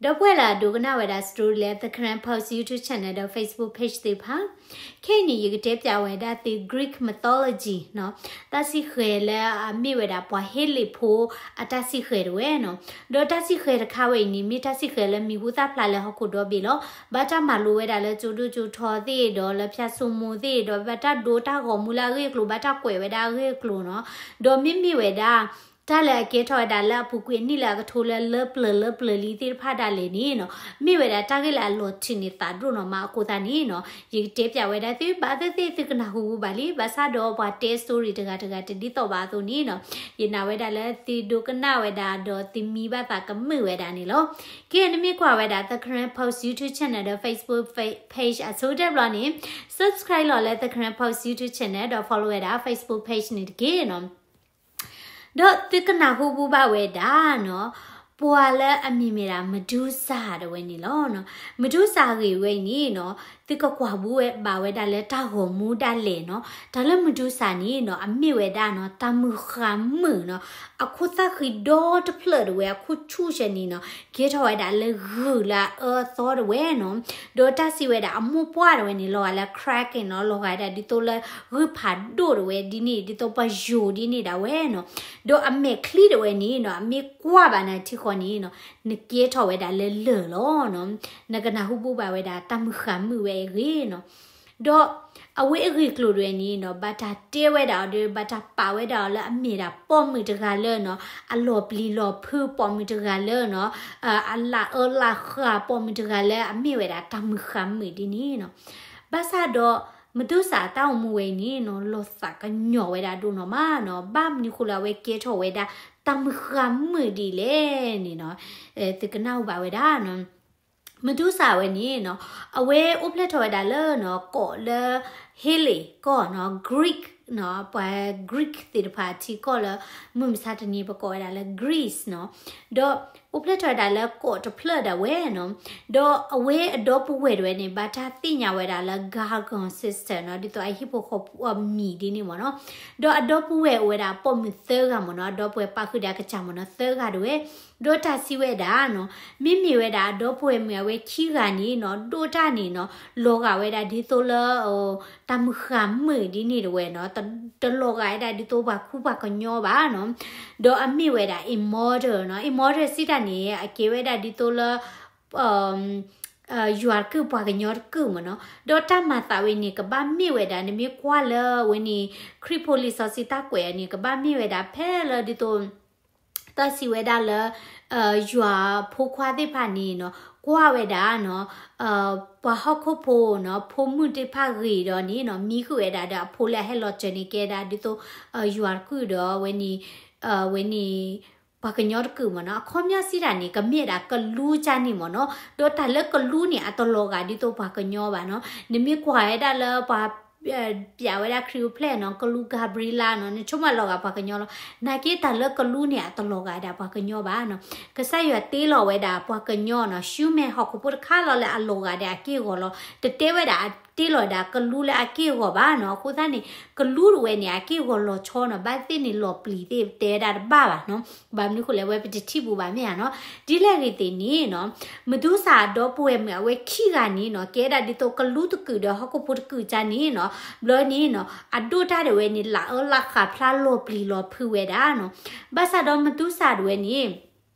ဒီပုၢ်ဝဲၢ်လၢအဒိကနၣ်ဝဲဒၣ် story လၢ The Karen Post YouTube channel ဒီး Facebook page သ့ၣ်တဖၣ်, ခဲအံၤန့ၣ် ယကတဲပၠးဝဲဒၣ်သု Greek mythology နီၤ, တၢ်စံၣ်ဃဲၤလၢအမ့ၢ်ဝဲဒၣ်ပှၤဟ့လ့ၣ်ဖိအတၢ်စံၣ်ဃဲၤတဝဲနီၤ. ဒီးတၢ်စံၣ်ဃဲၤတခါဝဲအံၤန့ၣ် မ့ၢ်တၢ်စံၣ်ဃဲၤလၢမံၤဟူသၣ်ဖျါလၢဟီၣ်ခိၣ်ဒီဘ့ၣ်လီၤ. ဘၣ်တၢ်မၤလိဝဲဒၣ်လၢကၠိဒိၣ်ကၠိထီသ့ၣ်ဒီးလၢဖၠၣ်စိမိၢ်သ့ၣ်ဒီး ဘၣ်တၢ်ဒိတၢ်ဂီၤမူလၢအဂ့ၢ်အကျိၤ ဘၣ်တၢ်ကွဲးဝဲဒၣ်အဂ့ၢ်အကျိၤနီၤ. ဒီးမ့မ့ၢ်ဝဲဒၣ် တၢ်လၢအကဲထီၣ်ဝဲဒၣ်လၢအပျၢၤလၢပျၢၤလံသ့ၣ်တဖၣ်ဒၣ်လဲာ်န့ၣ်နီၤ, မ့ၢ်ဝဲဒၣ်တၢ်ဂ့ၢ်လၢအလီၤထုးန့ၢ်သးဒိၣ်နီၤမးအဃိသတးန့ၣ်နီၤ, ယကတဲပၠးဝဲဒၣ်သု ဘၣ်သ့ၣ်သ့ၣ်သုကနၢ်ဟူပူၤဘၣ်လံ, ဘၣ်ဆၣ်ဒီးပှၤတဲ story တဂၤတဂၤတဒ်သိးဘၣ်အသိးန့ၣ်နီၤ, ယနာ်ဝဲဒၣ်လၢသုဒိကနၣ်ဝဲဒၣ်ဒီးသုမံဘၣ်သးကမုာ်ဝဲဒၣ်န့ၣ်လီၤ. ကဲ နမ့ၢ်ကွၢ်ဝဲဒၣ် The Karen Post YouTube channel ဒီး Facebook page အဆိကတၢၢ်ဘျီန့ၣ် subscribe လီၤလၢ The Karen Post YouTube channel ဒီး follow ဝဲဒၣ် Facebook page န့ၣ်တက့ၢ်နီၤ. ဒီးသုကနၢ်ဟူပူၤဘၣ်ဝဲဒၣ်နီၤ, ပှၤလၢအမံၤမ့ၢ်ဒၣ် Medusa တဝဲန့ၣ်လီၤ. Medusa အဂ့ၢ်ဝဲအံၤန့ၣ်နီၤ, သုကကွၢ်ဘူးဝဲဘၣ်ဝဲဒၣ်လၢတၢ်ဂီၤမူဒၣ်လဲာ်နီၤ, တၢ်လၢ Medusa န့ၣ်နီၤ အမ့ၢ်ဝဲဒၣ်နီၤ တၢ်မုၢ်ဃၢ်မုၣ်နီၤ, အခိၣ်သၣ်ဃံဒီတဖျၢၣ်တဝဲ အခိၣ်ဆူၣ်ဆဲန့ၣ်နီၤ, ကဲထီၣ်ဝဲဒၣ်လၢဂုၢ်လၢအအၢအသီတဝဲနီၤ, ဒီးတၢ်စံးဝဲဒၣ်အမိၢ်ပှၢ်တဝဲန့ၣ် လီၤဂာ်လၢ Kraken နီၤ, လီၤဂာ်ဒၣ်ဒ်သိးလၢဂုၢ်ဖးဒိၣ်တဝဲဒ်န့ၣ် ဒ်သိးပယိၤဒ်န့ၣ်ဒၣ်ဝဲနီၤ, ဒီးအမဲာ်ချံတဝဲန့ၣ်နီၤ အမ့ၢ်ကွၢ်ဘၣ်နၤထံဃီန့ၣ်နီၤ, နကဲထီၣ်ဝဲဒၣ်လၢလၢၢ်လီၤနီၤ, နကနၢ်ဟူပူၤဘၣ်ဝဲဒၣ်တၢ်မုၢ်ဃၢ်မုၣ်ဝဲအဂ့ၢ်နီၤ. ဒီးအဝဲအဂ့ၢ်ကျိၤတဝဲန့ၣ်နီၤ ဘၣ်တၢ်တဲဝဲဒၣ်အီၤဒီး ဘၣ်တၢ်ပာ်ဝဲဒၣ်အီၤလၢအမ့ၢ်ဒၣ်ပိာ်မုၣ်တဂၤလၢနီၤ အလီၤပျံၤလီၤဖုး, ပိာ်မုၣ်တဂၤလၢနီၤ အလၢအၢလၢဃၢ်, ပိာ်မုၣ်တဂၤလၢအမ့ၢ်ဝဲဒၣ်တၢ်မုၢ်ဃၢ်မုၣ်ဒ်န့ၣ်နီၤ. ဘၣ်ဆၣ်ဒီး Medusa အတၢ်အိၣ်မူဝဲအံၤန့ၣ်နီၤ လီၤသးကညီၤဝဲဒၣ်ဒိၣ်နီၢ်မးနီၤ, ဘၣ်မနုၤဃိလၢအဝဲကဲထီၣ်ဝဲဒၣ်တၢ်မုၢ်ဃၢ်မုၣ်ဒ်လဲၣ်န့ၣ်နီၤ, သုကနၢ်ဟူဘၣ်ဝဲဒၣ်နီၤ. Medusa ဝဲန့ၣ်နီၤ အဝဲအိၣ်ဖျဲၣ်ထီၣ်ဝဲဒၣ်လၢနီၤ ကီးလၢ Hellenes ကီၢ်နီၤ Greek နီၤ ပှၤ Greek သ့ၣ်တဖၣ်အထံကီၢ်လၢ မုၢ်မဆါတနံၤပကိးဝဲဒၣ်လၢ Greece နီၤ, ဒီးအိၣ်ဖျဲၣ်ထီၣ်ဝဲဒၣ်လၢကီးတဖျၢၣ်ဒၣ်ဝဲနီၤ, ဒီးအဝဲအဒီပုၢ်ဝဲၢ်တဝဲန့ၣ် ဘၣ်တၢ်သ့ၣ်ညါဝဲဒၣ်လၢ Gorgon sister နီၤ, ဒ်သိးအဟံၣ်ဖိဃီဖိအမံၤဒ်န့ၣ်မ့ၢ်နီၤ, ဒီးအဒီပုၢ်ဝဲၢ်အိၣ်ဝဲဒၣ်ပိာ်မုၣ်သၢဂၤမ့ၢ်နီၤ, အဒီပုၢ်ဝဲၢ်ပာ်ဃုာ်ဒီးအကစၢ်မ့ၢ်နီၤ သၢဂၤတဝဲ, ဒီးတၢ်စံးဝဲဒၣ်နီၤ မ့မ့ၢ်ဝဲဒၣ်အဒီပုၢ်ဝဲၢ်မုၣ်အဝဲခံဂၤန့ၣ်နီၤ ဒိၣ်တၢ်န့ၣ်နီၤ လီၤဂာ်ဝဲဒၣ်ဒ်သိးလၢ တၢ်မုၢ်ဃၢ်မုၣ်ဒ်န့ၣ်တဝဲနီၤ, တလီၤဂာ်ဝဲဒၣ်ဒ်သိးပှၤခူပှၤကညီဘၣ်နီၤ, ဒီးအမ့ၢ်ဝဲဒၣ် immortal နီၤ, immortal စံးတၢ်န့ၣ် အကဲဝဲဒၣ်ဒ်သိးလၢ ယွၤတကုၢ်ပှၤကညီတကုၢ်မ့ၢ်နီၤ, ဒီးတၢ်မၤသးဝဲန့ၣ် ကဘၣ်မ့ၢ်ဝဲဒၣ် နမ့ၢ်ကွၢ်လၢဝဲန့ၣ် ခရံာ်ဖိလံာ်စီဆှံတၢ်ကွဲးအီၤန့ၣ် ကဘၣ်မ့ၢ်ဝဲဒၣ်ဖဲလၢဒ်သိး တၢ်စံးဝဲဒၣ်လၢ ယွၤဖိခွါသ့ၣ်တဖၣ်န့ၣ်နီၤ ကွၢ်ဝဲဒၣ်နီၤ ပှၤဟီၣ်ခိၣ်ဖိနီၤ ဖိမုၣ်သ့ၣ်တဖၣ်ဂ့ၤဒီးန့ၣ်နီၤ မံဃုာ်ဝဲဒၣ်ဒီးအဖိလၢအဟဲလီၤစၢၤန့ၣ် ကဲဒၣ်ဒ်သိး ယွၤတကုၢ်ဒီးဝဲန့ၣ် ဝဲန့ၣ် ပှၤကညီတကုၢ်မ့ၢ်နီၤ. အခီပညီစံးတၢ်န့ၣ် ကမ့ၢ်ဒၣ်ကလူကၢ်န့ၣ်မ့ၢ်နီၤ. ဒီးတၢ်လၢကလူန့ၣ် အတလီၤဂာ်ဒ်သိးပှၤကညီဘၣ်နီၤ. နမ့ၢ်ကွၢ်ဝဲဒၣ်လၢပှၤ ပျးဝဲဒၣ်ခရံာ်အိၣ်ဖျဲၣ်နီၤ ကလူ Gabriella နီၤ နဆိကမိၣ်လီၤဂာ်ပှၤကညီလီၤ. နာ်က့တၢ်လၢကလူန့ၣ် အတလီၤဂာ်ဒၣ်ပှၤကညီဘၣ်နီၤ. ကစၢ်ယွၤတ့လီၤဝဲဒၣ်ပှၤကညီနီၤ human ဟီၣ်ခိၣ်ဖိတခါလီၤလၢအလီၤဂာ်ဒီးအက့ၢ်အဂီၤလီၤ. တတဲဝဲဒၣ်အတ့လီၤဒၣ်ကလူလၢအက့ၢ်အဂီၤဘၣ်နီၤ. အဃိသတးန့ၣ် ကလူတဝဲန့ၣ် အက့ၢ်အဂီၤလီၤဆီနီၤ ဘၣ်သ့ၣ်န့ၣ်လီၤပျံၤသ့ၣ်တဲဝဲဒၣ်တဘၣ်ဘၣ်နီၤ. ဘၣ်မနုၤဃိလဲၣ် အဝဲပတထံၣ်ဘူးဘၣ်မ့ၢ်ဧါနီၤ. ဒ်လဲၣ်ဂ့ၤသ့ၣ်န့ၣ်နီၤ မဒူစၢ်အဒီပုၢ်ဝဲၢ်မုၣ်အဝဲခံဂၤန့ၣ်နီၤ ကဲဒၣ်ဒ်သိးကလူတကုာ်ဒီးဟီၣ်ခိၣ်ဖိတကုာ်ကၢ်န့ၣ်နီၤ ဘျီန့ၣ်နီၤ အဒိၣ်တၢ်ဒၣ်ဝဲန့ၣ် လၢအၢလၢဃာ်ဖျါလီၤပျံၤလီၤဖုးဝဲဒၣ်နီၤ. ဘၣ်ဆၣ်ဒီးမဒူစၢ်ဒၣ်ဝဲန့ၣ်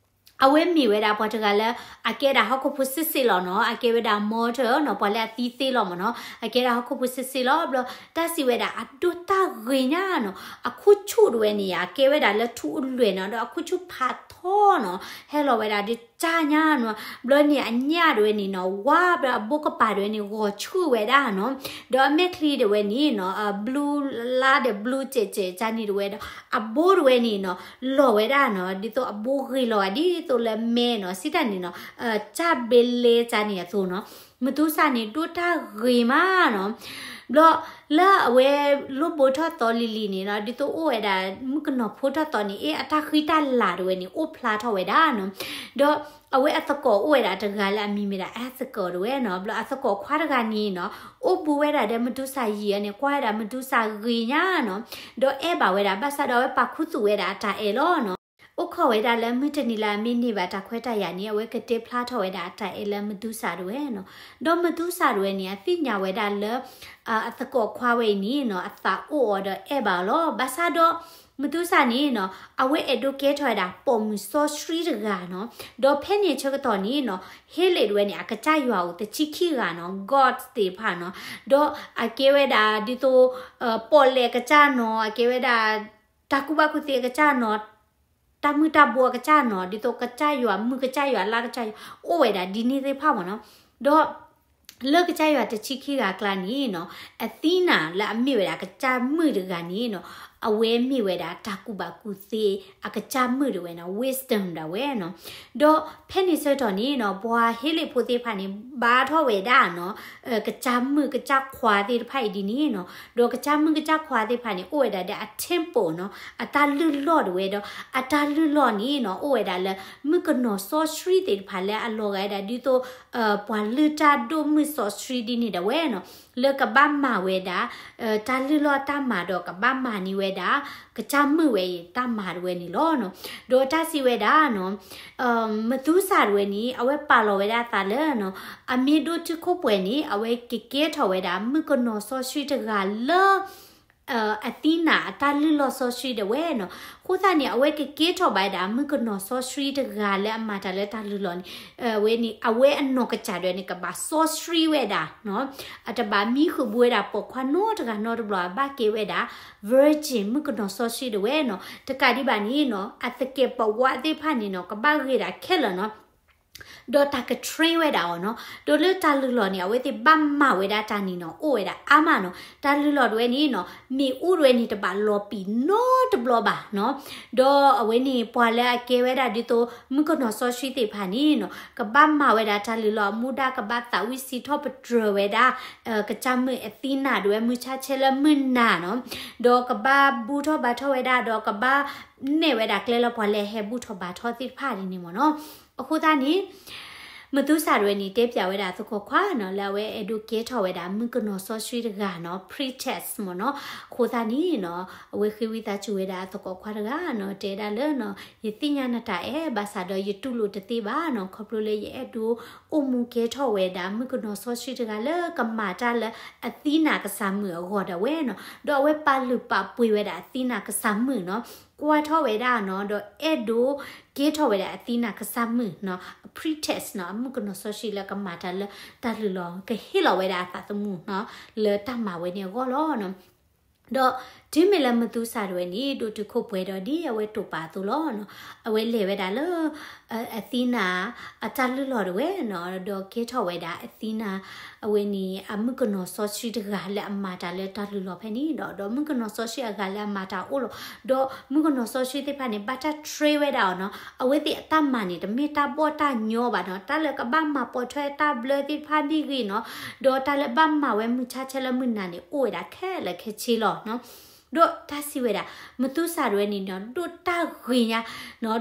အဝဲမ့ၢ်ဝဲဒၣ်ပှၤတဂၤလၢ အကဲဒၣ်ဟီၣ်ခိၣ်ဖိစ့ၢ်စ့ၢ်လီၤနီၤ. အကဲဝဲဒၣ် mortal နီၤ ပှၤလၢအသံသ့လီၤမ့ၢ်နီၤ. အကဲဒၣ်ဟီၣ်ခိၣ်ဖိစ့ၢ်စ့ၢ်လီၤ. ဘျီတၢ်စံးဝဲဒၣ်အဒိၣ်တၢ်ဂ့ၤညါနီၤ အခိၣ်ဆူၣ်ဒၣ်ဝဲန့ၣ် အကဲဝဲဒၣ်လၢထူအလွဲၢ်နီၤ ဒီးအခိၣ်ဆူၣ်ဖးထီနီၤ ဟဲလီၤဝဲဒၣ်ဒ်တၢ်ညါနီၤ. ဘျီန့ၣ်အညၣ်ဒၣ်ဝဲန့ၣ်နီၤ ဝါဘျီအဘိကပၤဒၣ်ဝဲန့ၣ် ဂီၤဆူၣ်ဝဲဒၣ်နီၤ. ဒီးအမဲာ်ချံဒၣ်ဝဲန့ၣ်နီၤ blue လါဒီး blue စဲးစဲးကၢ်န့ၣ်ဒၣ်ဝဲဒီး အဘိဒၣ်ဝဲန့ၣ်နီၤ လီၤဝဲဒၣ်နီၤ ဒ်သိးအဘိဂ့ၤလီၤဂာ်ဒ်သိးလၢမဲနီၤ စံးတၢ်န့ၣ်နီၤ ကၢ်ဘ့လဲကၢ်န့ၣ်အသိးနီၤ. မဒူစၢ်န့ၣ် ဒိၣ်တၢ်ဂ့ၤမးနီၤ. ဘျီလၢအဝဲလိၣ်ဘိထီၣ်သီလံၤလံၤန့ၣ်နီၤ ဒ်သိးအိၣ်ဝဲဒၣ် မုၣ်ကနီၤဖိထီၣ်သီန့ၣ် အ့ အတၢ်ဃံတၢ်လၤဒၣ်ဝဲန့ၣ် အိၣ်ဖျါထီၣ်ဝဲဒၣ်နီၤ. ဒီးအဝဲအသကိးအိၣ်ဝဲဒၣ်တဂၤလၢအမံၤမ့ၢ်ဒၣ် Athena ဒၣ်ဝဲနီၤ. ဘျီအသကိးခွါတဂၤန့ၣ်နီၤ အိၣ်ဘူးဝဲဒၣ်ဒီးမဒူစၢ်ယံာ်အန့ၣ် ကွၢ်ဝဲဒၣ်မဒူစၢ်ဂ့ၤညါနီၤ. ဒီးအဲၣ်ဘၣ်ဝဲဒၣ် ဘၣ်ဆၣ်ဒီးအဝဲပာ်ခူသူၣ်ဝဲဒၣ်အတၢ်အဲၣ်လီၤနီၤ. အိၣ်ခိးဝဲဒၣ်လၢမုၢ်တနံၤလၢအမ့ၢ်န့ၢ်ဘၣ်တၢ်ခွဲးတၢ်ယာ်န့ၣ် အဝဲကတဲဖျါထီၣ်ဝဲဒၣ်အတၢ်အဲၣ်လၢမသူစၢ်ဒၣ်ဝဲနီၤ. ဒီးမသူစၢ်ဒၣ်ဝဲန့ၣ် အသ့ၣ်ညါဝဲဒၣ်လၢ အသကိးခွါဝဲအံၤန့ၣ်နီၤ အသးအိၣ်အီၤဒီးအဲၣ်ဘၣ်အီၤလီၤ. ဘၣ်ဆၣ်ဒီး မသူစၢ်န့ၣ်နီၤ အဝဲအဲၣ်ဒိးကဲထီၣ်ဝဲဒၣ်ပိာ်မုၣ်စီဆှံတဂၤနီၤ. ဒီးဖဲန့ၣ်ဆၢကတီၢ်န့ၣ်နီၤ ဟ့လ့ၣ်ဒၣ်ဝဲန့ၣ် အကစၢ်ယွၤအိၣ်တဆံခံဂၤနီၤ god သ့ၣ်တဖၣ်နီၤ. ဒီးအကဲဝဲဒၣ်ဒ်သိး ပီၣ်လဲၣ်အကစၢ်နီၤ အကဲဝဲဒၣ် တၢ်ကူၣ်ဘၣ်ကူၣ်သ့အကစၢ်နီၤ တၢ်မုၢ်တၢ်ဘိအကစၢ်နီၤ ဒ်သိးကစၢ်ယွၤ မုၢ်ကစၢ်ယွၤ လါကစၢ်ယွၤ အိၣ်ဝဲဒၣ်ဒ်န့ၣ်သ့ၣ်တဖၣ်မ့ၢ်နီၤ. ဒီး လၢကစၢ်ယွၤတဆံခံဂၤအကျါန့ၣ်နီၤ အသံနၤလၢအမ့ၢ်ဝဲဒၣ်ကစၢ်မုၣ်တဂၤန့ၣ်နီၤ အဝဲမ့ၢ်ဝဲဒၣ်တၢ်ကူၣ်ဘၣ်ကူၣ်သ့အကစၢ်မုၣ်ဒၣ်ဝဲနီၤ wisdom ဒၣ်ဝဲနီၤ. ဒီးဖဲန့ၣ်ဆၢကတီၢ်န့ၣ်နီၤ ပှၤဟ့လ့ၣ်ဖိသ့ၣ်တဖၣ်န့ၣ် ဘါထီၣ်ဝဲဒၣ်နီၤ ကစၢ်မုၣ်ကစၢ်ခွါသ့ၣ်တဖၣ်အံၤဒ်န့ၣ်နီၤ. ဒီးကစၢ်မုၣ်ကစၢ်ခွါသ့ၣ်တဖၣ်န့ၣ် အိၣ်ဝဲဒၣ်ဒီးအ temple နီၤ အတၢ်လုၢ်လီၢ်ဒၣ်ဝဲဒီး အတၢ်လုၢ်လီၢ်န့ၣ်နီၤ အိၣ်ဝဲဒၣ်လၢ မုၣ်ကနီၤစီဆှံသ့ၣ်တဖၣ်လၢအလီၤဂာ်ဝဲဒၣ်ဒ်သိး ပှၤလုၢ်တၢ်ဒိၣ်မုၢ်စီဆှံဒ်န့ၣ်ဒၣ်ဝဲနီၤ လၢကဘၣ်မၤဝဲဒၣ် တၢ်လုၢ်လီၢ်တၢ်မၤဒီးကဘၣ်မၤန့ၢ်ဝဲဒၣ် ကစၢ်မုၣ်ဝဲအံၤတၢ်မၤဒၣ်ဝဲန့ၣ်လီၤနီၤ. ဒီးတၢ်စံးဝဲဒၣ်နီၤ မသူစၢ်ဒၣ်ဝဲန့ၣ် အဝဲပာ်လီၤဝဲဒၣ်အသးလၢနီၤ အမ့ၢ်ဒိၣ်တုာ်ခိၣ်ပှဲၤန့ၣ် အဝဲကကဲထီၣ်ဝဲဒၣ် မုၣ်ကနီၤစီဆှံတဂၤလၢ အသံနၤအတၢ်လုၢ်လီၢ်စီဆှံဒၣ်ဝဲနီၤ. အဃိသတးန့ၣ် အဝဲကကဲထီၣ်ဘၣ်ဝဲဒၣ် မုၣ်ကနီၤစီဆှံတဂၤလၢအမၤတၢ်လၢတၢ်လုၢ်လီၢ်န့ၣ် ဝဲန့ၣ် အဝဲအနီၢ်ကစၢ်ဒၣ်ဝဲန့ၣ် ကဘၣ်စီဆှံဝဲဒၣ်နီၤ. အတဘၣ်မံဃုာ်ဘိဝဲဒၣ်ပိာ်ခွါနီတဂၤနီတဘျီ အဘၣ်ကဲဝဲဒၣ် virgin မုၣ်ကနီၤစီဆှံဒၣ်ဝဲနီၤ. တကးဒံးဘၣ်န့ၣ်နီၤ အသကဲးပဝးသ့ၣ်တဖၣ်န့ၣ်နီၤ ကဘၣ်ဂ့ၤဒၣ်ခဲလၢာ်နီၤ ဒီးတၢ်က train ဝဲဒၣ်အီၤနီၤ. ဒီးလၢတၢ်လုၢ်လီၢ်န့ၣ် အဝဲသ့ၣ်ဘၣ်မၤဝဲဒၣ်တၢ်န့ၣ်နီၤ အိၣ်ဝဲဒၣ်အါမးနီၤ. တၢ်လုၢ်လီၢ်ဒၣ်ဝဲန့ၣ်နီၤ မ့ၣ်အူဒၣ်ဝဲန့ၣ် တဘၣ်လီၤပံာ်နီတဘျီဘၣ်နီၤ. ဒီးအဝဲန့ၣ် ပှၤလၢအကဲဝဲဒၣ်ဒ်သိး မုၣ်ကနီၤစီဆှံသ့ၣ်တဖၣ်န့ၣ်နီၤ ကဘၣ်မၤဝဲဒၣ်တၢ်လုၢ်လီၢ်အမူဒါ ကဘၣ်သးဝံၣ်စံးထီၣ်ပတြၢၤဝဲဒၣ် ကစၢ်မုၣ်အသံနၤဒၣ်ဝဲ မုၢ်ဆါဆဲလၢမုၢ်နၤနီၤ. ဒီးကဘၣ်ဘူၣ်ထီၣ်ဘါထီၣ်ဝဲဒၣ် ဒီးကဘၣ်နဲၣ်ဝဲဒၣ်ကျဲလၢပှၤလၢအဟဲဘူၣ်ထီၣ်ဘါထီၣ်သ့ၣ်တဖၣ်ဒ်န့ၣ်မ့ၢ်နီၤ. အဃိသတးန့ၣ် မသူစၢ်ဒၣ်ဝဲန့ၣ် တဲပၠးဝဲဒၣ်အသကိးခွါနီၤ လၢအဝဲအဲၣ်ဒိးကဲထီၣ်ဝဲဒၣ် မုၣ်ကနီၤစီဆှံတဂၤနီၤ princess မ့ၢ်နီၤ. အဃိသတးန့ၣ်နီၤ အဝဲဃ့ဝံသးစူၤဝဲဒၣ်အသကိးခွါတဂၤနီၤ တဲဒၣ်လၢနီၤ ယသ့ၣ်ညါနတၢ်အဲၣ် ဘၣ်ဆၣ်ဒီးယတူၢ်လိာ်တသ့ဘၣ်နီၤ ခီဖျိလၢယအဲၣ်ဒိးအိၣ်မူကဲထီၣ်ဝဲဒၣ် မုၣ်ကနီၤစီဆှံတဂၤလၢကမၤတၢ်လၢအသံနၤကစၢ်မုၣ်အဂီၢ်ဒၣ်ဝဲနီၤ. ဒီးအဝဲပာ်လုၢ်ပာ်ပှ့ၤဝဲဒၣ်အသံနၤကစၢ်မုၣ်နီၤ ကွၢ်ထီၣ်ဝဲဒၣ်နီၤ ဒီးအဲၣ်ဒိးကဲထီၣ်ဝဲဒၣ်အသံနၤကစၢ်မုၣ်နီၤ princess နီၤ အမုၣ်ကနီၤစီဆှံလၢကမၤတၢ်လၢတၢ်လုၢ်လီၢ် ကဟ့ၣ်လီၤဝဲဒၣ်အသးသမူနီၤ လၢတၢ်မၤဝဲန့ၣ်အဂီၢ်လီၤနီၤ. ဒီးတုၤမ့ၢ်လၢမသူစၢ်ဒၣ်ဝဲန့ၣ် ဒိၣ်တုာ်ခိၣ်ပှဲၤဒီး ဒ်အဝဲတိာ်ပာ်အသိးလီၤနီၤ. အဝဲလဲၤဝဲဒၣ်လၢ အသံနၤ အတၢ်လုၢ်လီၢ်ဒၣ်ဝဲနီၤ ဒီးကဲထီၣ်ဝဲဒၣ်အသံနၤ အဝဲန့ၣ် အမုၣ်ကနီၤစီဆှံတဂၤလၢအမၤတၢ်လၢတၢ်လုၢ်လီၢ်ဖဲန့ၣ်ဒီး ဒီးမုၣ်ကနီၤစီဆှံအဂၤလၢအမၤတၢ်အိၣ်လီၤ. ဒီးမုၣ်ကနီၤစီဆှံသ့ၣ်တဖၣ်န့ၣ် ဘၣ်တၢ် train ဝဲဒၣ်အီၤနီၤ အဝဲသ့ၣ်အတၢ်မၤန့ၣ် တမ့ၢ်တၢ်ဘီၣ်တၢ်ညီဘၣ်နီၤ တၢ်လၢကဘၣ်မၤပိာ်ထွဲတၢ်ဘျၢသ့ၣ်တဖၣ်မ့ၢ်ဂ့ၤနီၤ ဒီးတၢ်လၢဘၣ်မၤဝဲမုၢ်ဆါဆဲလၢမုၢ်နၤန့ၣ် အိၣ်ဝဲဒၣ်ခဲလၢာ်ခဲဆ့လီၤနီၤ. ဒီးတၢ်စံးဝဲဒၣ် မသူစၢ်ဒၣ်ဝဲန့ၣ်နီၤ ဒိၣ်တၢ်ဂ့ၤညါ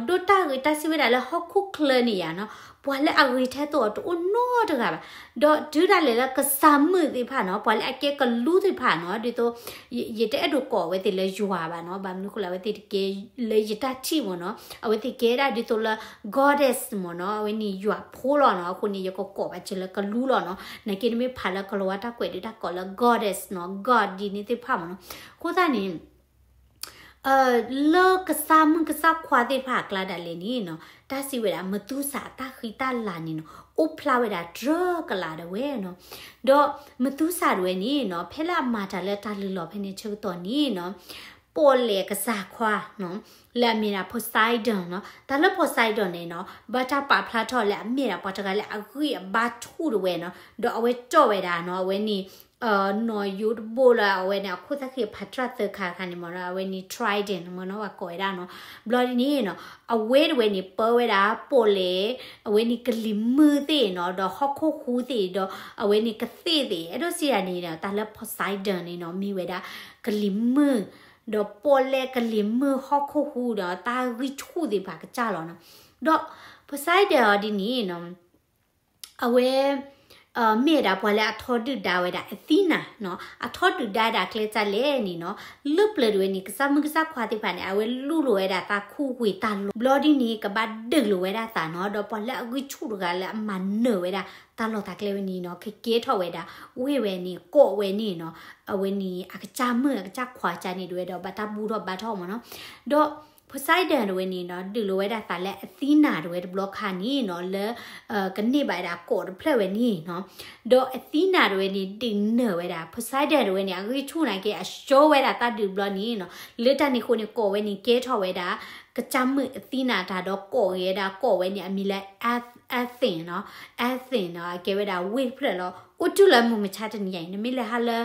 ဒိၣ်တၢ်ဂ့ၤ တၢ်စံးဝဲဒၣ်လၢဟီၣ်ခိၣ်ချၢန့ၣ်ယါနီၤ ပှၤလၢအဂ့ၤထဲသိးအီၤတအိၣ်နီတဂၤဘၣ်. ဒီးတုၤဒၣ်လဲာ်လၢကစၢ်မုၣ်သ့ၣ်တဖၣ်နီၤ ပှၤလၢအကဲကလူသ့ၣ်တဖၣ်နီၤ ဒ်သိး ယတအဲၣ်ဒိးကိးအဝဲသ့ၣ်လၢယွၤဘၣ်နီၤ ဘၣ်မနုၤအဃိလဲၣ် အဝဲသ့ၣ်တကဲလၢယတၢ်ထံၣ်မ့ၢ်နီၤ အဝဲသ့ၣ်ကဲဒၣ်ဒ်သိးလၢ goddess မ့ၢ်နီၤ အဝဲန့ၣ်ယွၤဖိလီၤနီၤ အဃိန့ၣ် ယကကိးဘၣ်စၢၤလၢကလူလီၤနီၤ နာ်က့နမ့ၢ်ဖးလၢကလၤဝါတၢ်ကွဲးဒုးတၢ်ကိးလၢ goddess နီၤ god ဒ်န့ၣ်သ့ၣ်တဖၣ်မ့ၢ်နီၤ. အဃိသတးန့ၣ် လၢကစၢ်မုၣ်ကစၢ်ခွါသ့ၣ်တဖၣ်အကျါဒၣ်လဲာ်န့ၣ်နီၤ တၢ်စံးဝဲဒၣ် မသူစၢ်အတၢ်ဃံတၢ်လၤန့ၣ်နီၤ အိၣ်ဖျါဝဲဒၣ်တြၢကလးဒၣ်ဝဲနီၤ. ဒီးမသူစၢ်ဒၣ်ဝဲန့ၣ်နီၤ ဖဲလၢအမၤတၢ်လၢတၢ်လုၢ်လီၢ်ဖဲန့ၣ်ဆၢကတီၢ်န့ၣ်နီၤ ပီၣ်လဲၣ်ကစၢ်ခွါနီၤ လၢအမ့ၢ်ဒၣ် Poseidon နီၤ တၢ်လၢ Poseidon န့ၣ်နီၤ ဘၣ်တၢ်ပာ်ဖျါထီၣ်လၢအမ့ၢ်ဒၣ်ပှၤတဂၤလၢအဂံၢ်အဘါထူၣ်ဒၣ်ဝဲနီၤ ဒီးအဝဲတီၢ်ဝဲဒၣ်နီၤ အဝဲန့ၣ် နီၣ်ယိတဘိလၢအဝဲန့ၣ် အခိၣ်သၣ်ဃံးဖးတြၢ်သၢခါတခါန့ၣ်မ့ၢ်နီၤ အဝဲန့ၣ် trident မ့ၢ်နီၤ ပှၤကိးဝဲဒၣ်နီၤ ဘျီဒ်န့ၣ်နီၤ အဝဲတဝဲန့ၣ် ပၢဝဲဒၣ်ပီၣ်လဲၣ် အဝဲန့ၣ်ကလံၤမုၢ်သ့ၣ်နီၤ ဒီးဟီၣ်ခိၣ်ဟူးသ့ၣ် ဒီးအဝဲန့ၣ်ကသ့ၣ်သ့ၣ် အဲၣ်ဒိးစံးဒၣ်န့ၣ်နီၤ တၢ်လၢ Poseidon န့ၣ်နီၤ မ့ၢ်ဝဲဒၣ်ကလံၤမုၢ် ဒီးပီၣ်လဲၣ်ကလံၤမုၢ်ဟီၣ်ခိၣ်ဟူးဒီးတၢ်ဂံၢ်ဆူၣ်သ့ၣ်တဖၣ်ကစၢ်လီၤနီၤ ဒီး Poseidon အီၤဒ်န့ၣ်နီၤ အဝဲ မ့ၢ်ဝဲဒၣ်ပှၤလၢအထီဒုၣ်ဒါဝဲဒၣ် Athena နီၤ, အထီဒုၣ်ဒါဒၣ်ကျဲတၢ်လဲၣ်န့ၣ်နီၤ, လၢပျၢၤတဝဲန့ၣ် ကစၢ်မုၣ်ကစၢ်ခွါသ့ၣ်တဖၣ်န့ၣ် အဝဲလူလီၤဝဲဒၣ်သးခူဝ့ၢ်တၢ်လီၢ်ဘျီဒ်န့ၣ် ကဘၣ်ဒုးလိာ်ဝဲဒၣ်သးနီၤ, ဒီးပှၤလၢအဂံၢ်ဆူၣ်တဂၤလၢအမၤနၢၤဝဲဒၣ် တၢ်လီၢ်တၢ်ကျဲဝဲန့ၣ်နီၤ, ကကဲထီၣ်ဝဲဒၣ် ဝ့ၢ်ဝဲန့ၣ် ကီးဝဲန့ၣ်နီၤ, အဝဲန့ၣ်အကစၢ်မုၣ်အကစၢ်ခွါကန့ၣ်တဝဲဒီး ဘၣ်တၢ်ဘူၣ်ထီၣ်ဘါထီၣ်မ့ၢ်နီၤ, ဒီး Poseidon တဝဲန့ၣ်နီၤ ဒုးလိာ်ဝဲဒၣ်သးလၢ Athena တဝဲတဘျီခါန့ၣ်နီၤ, လၢ ကန့ၢ်ဘၣ်ဝဲဒၣ်ကီးတဖျၢၣ်ဝဲန့ၣ်နီၤ, ဒီး Athena တဝဲန့ၣ် ဒုးနၢၤဝဲဒၣ် Poseidon တဝဲန့ၣ် အဂံၢ်ဆူၣ်နာ်က့ အဆှၢဝဲဒၣ်တၢ်ဒုးဘျီန့ၣ်နီၤ, လၢတၢ်န့ၣ်အဃိန့ၣ် ကီးဝဲန့ၣ် ကဲထီၣ်ဝဲဒၣ် ကစၢ်မုၣ် Athena တၢ်ဒီး ကီးဂ့ၤဝဲဒၣ် ကီးဝဲန့ၣ် အမံၤလၢ Ath- Athens နီၤ, Athens နီၤ, အကဲဝဲဒၣ်ဝ့ၢ်တဖျၢၣ်လီၤ. အိၣ်တုၤလၢမုၢ်မဆါတနံၤအံၤ နမ့ၢ်လဲၤဟးလၢ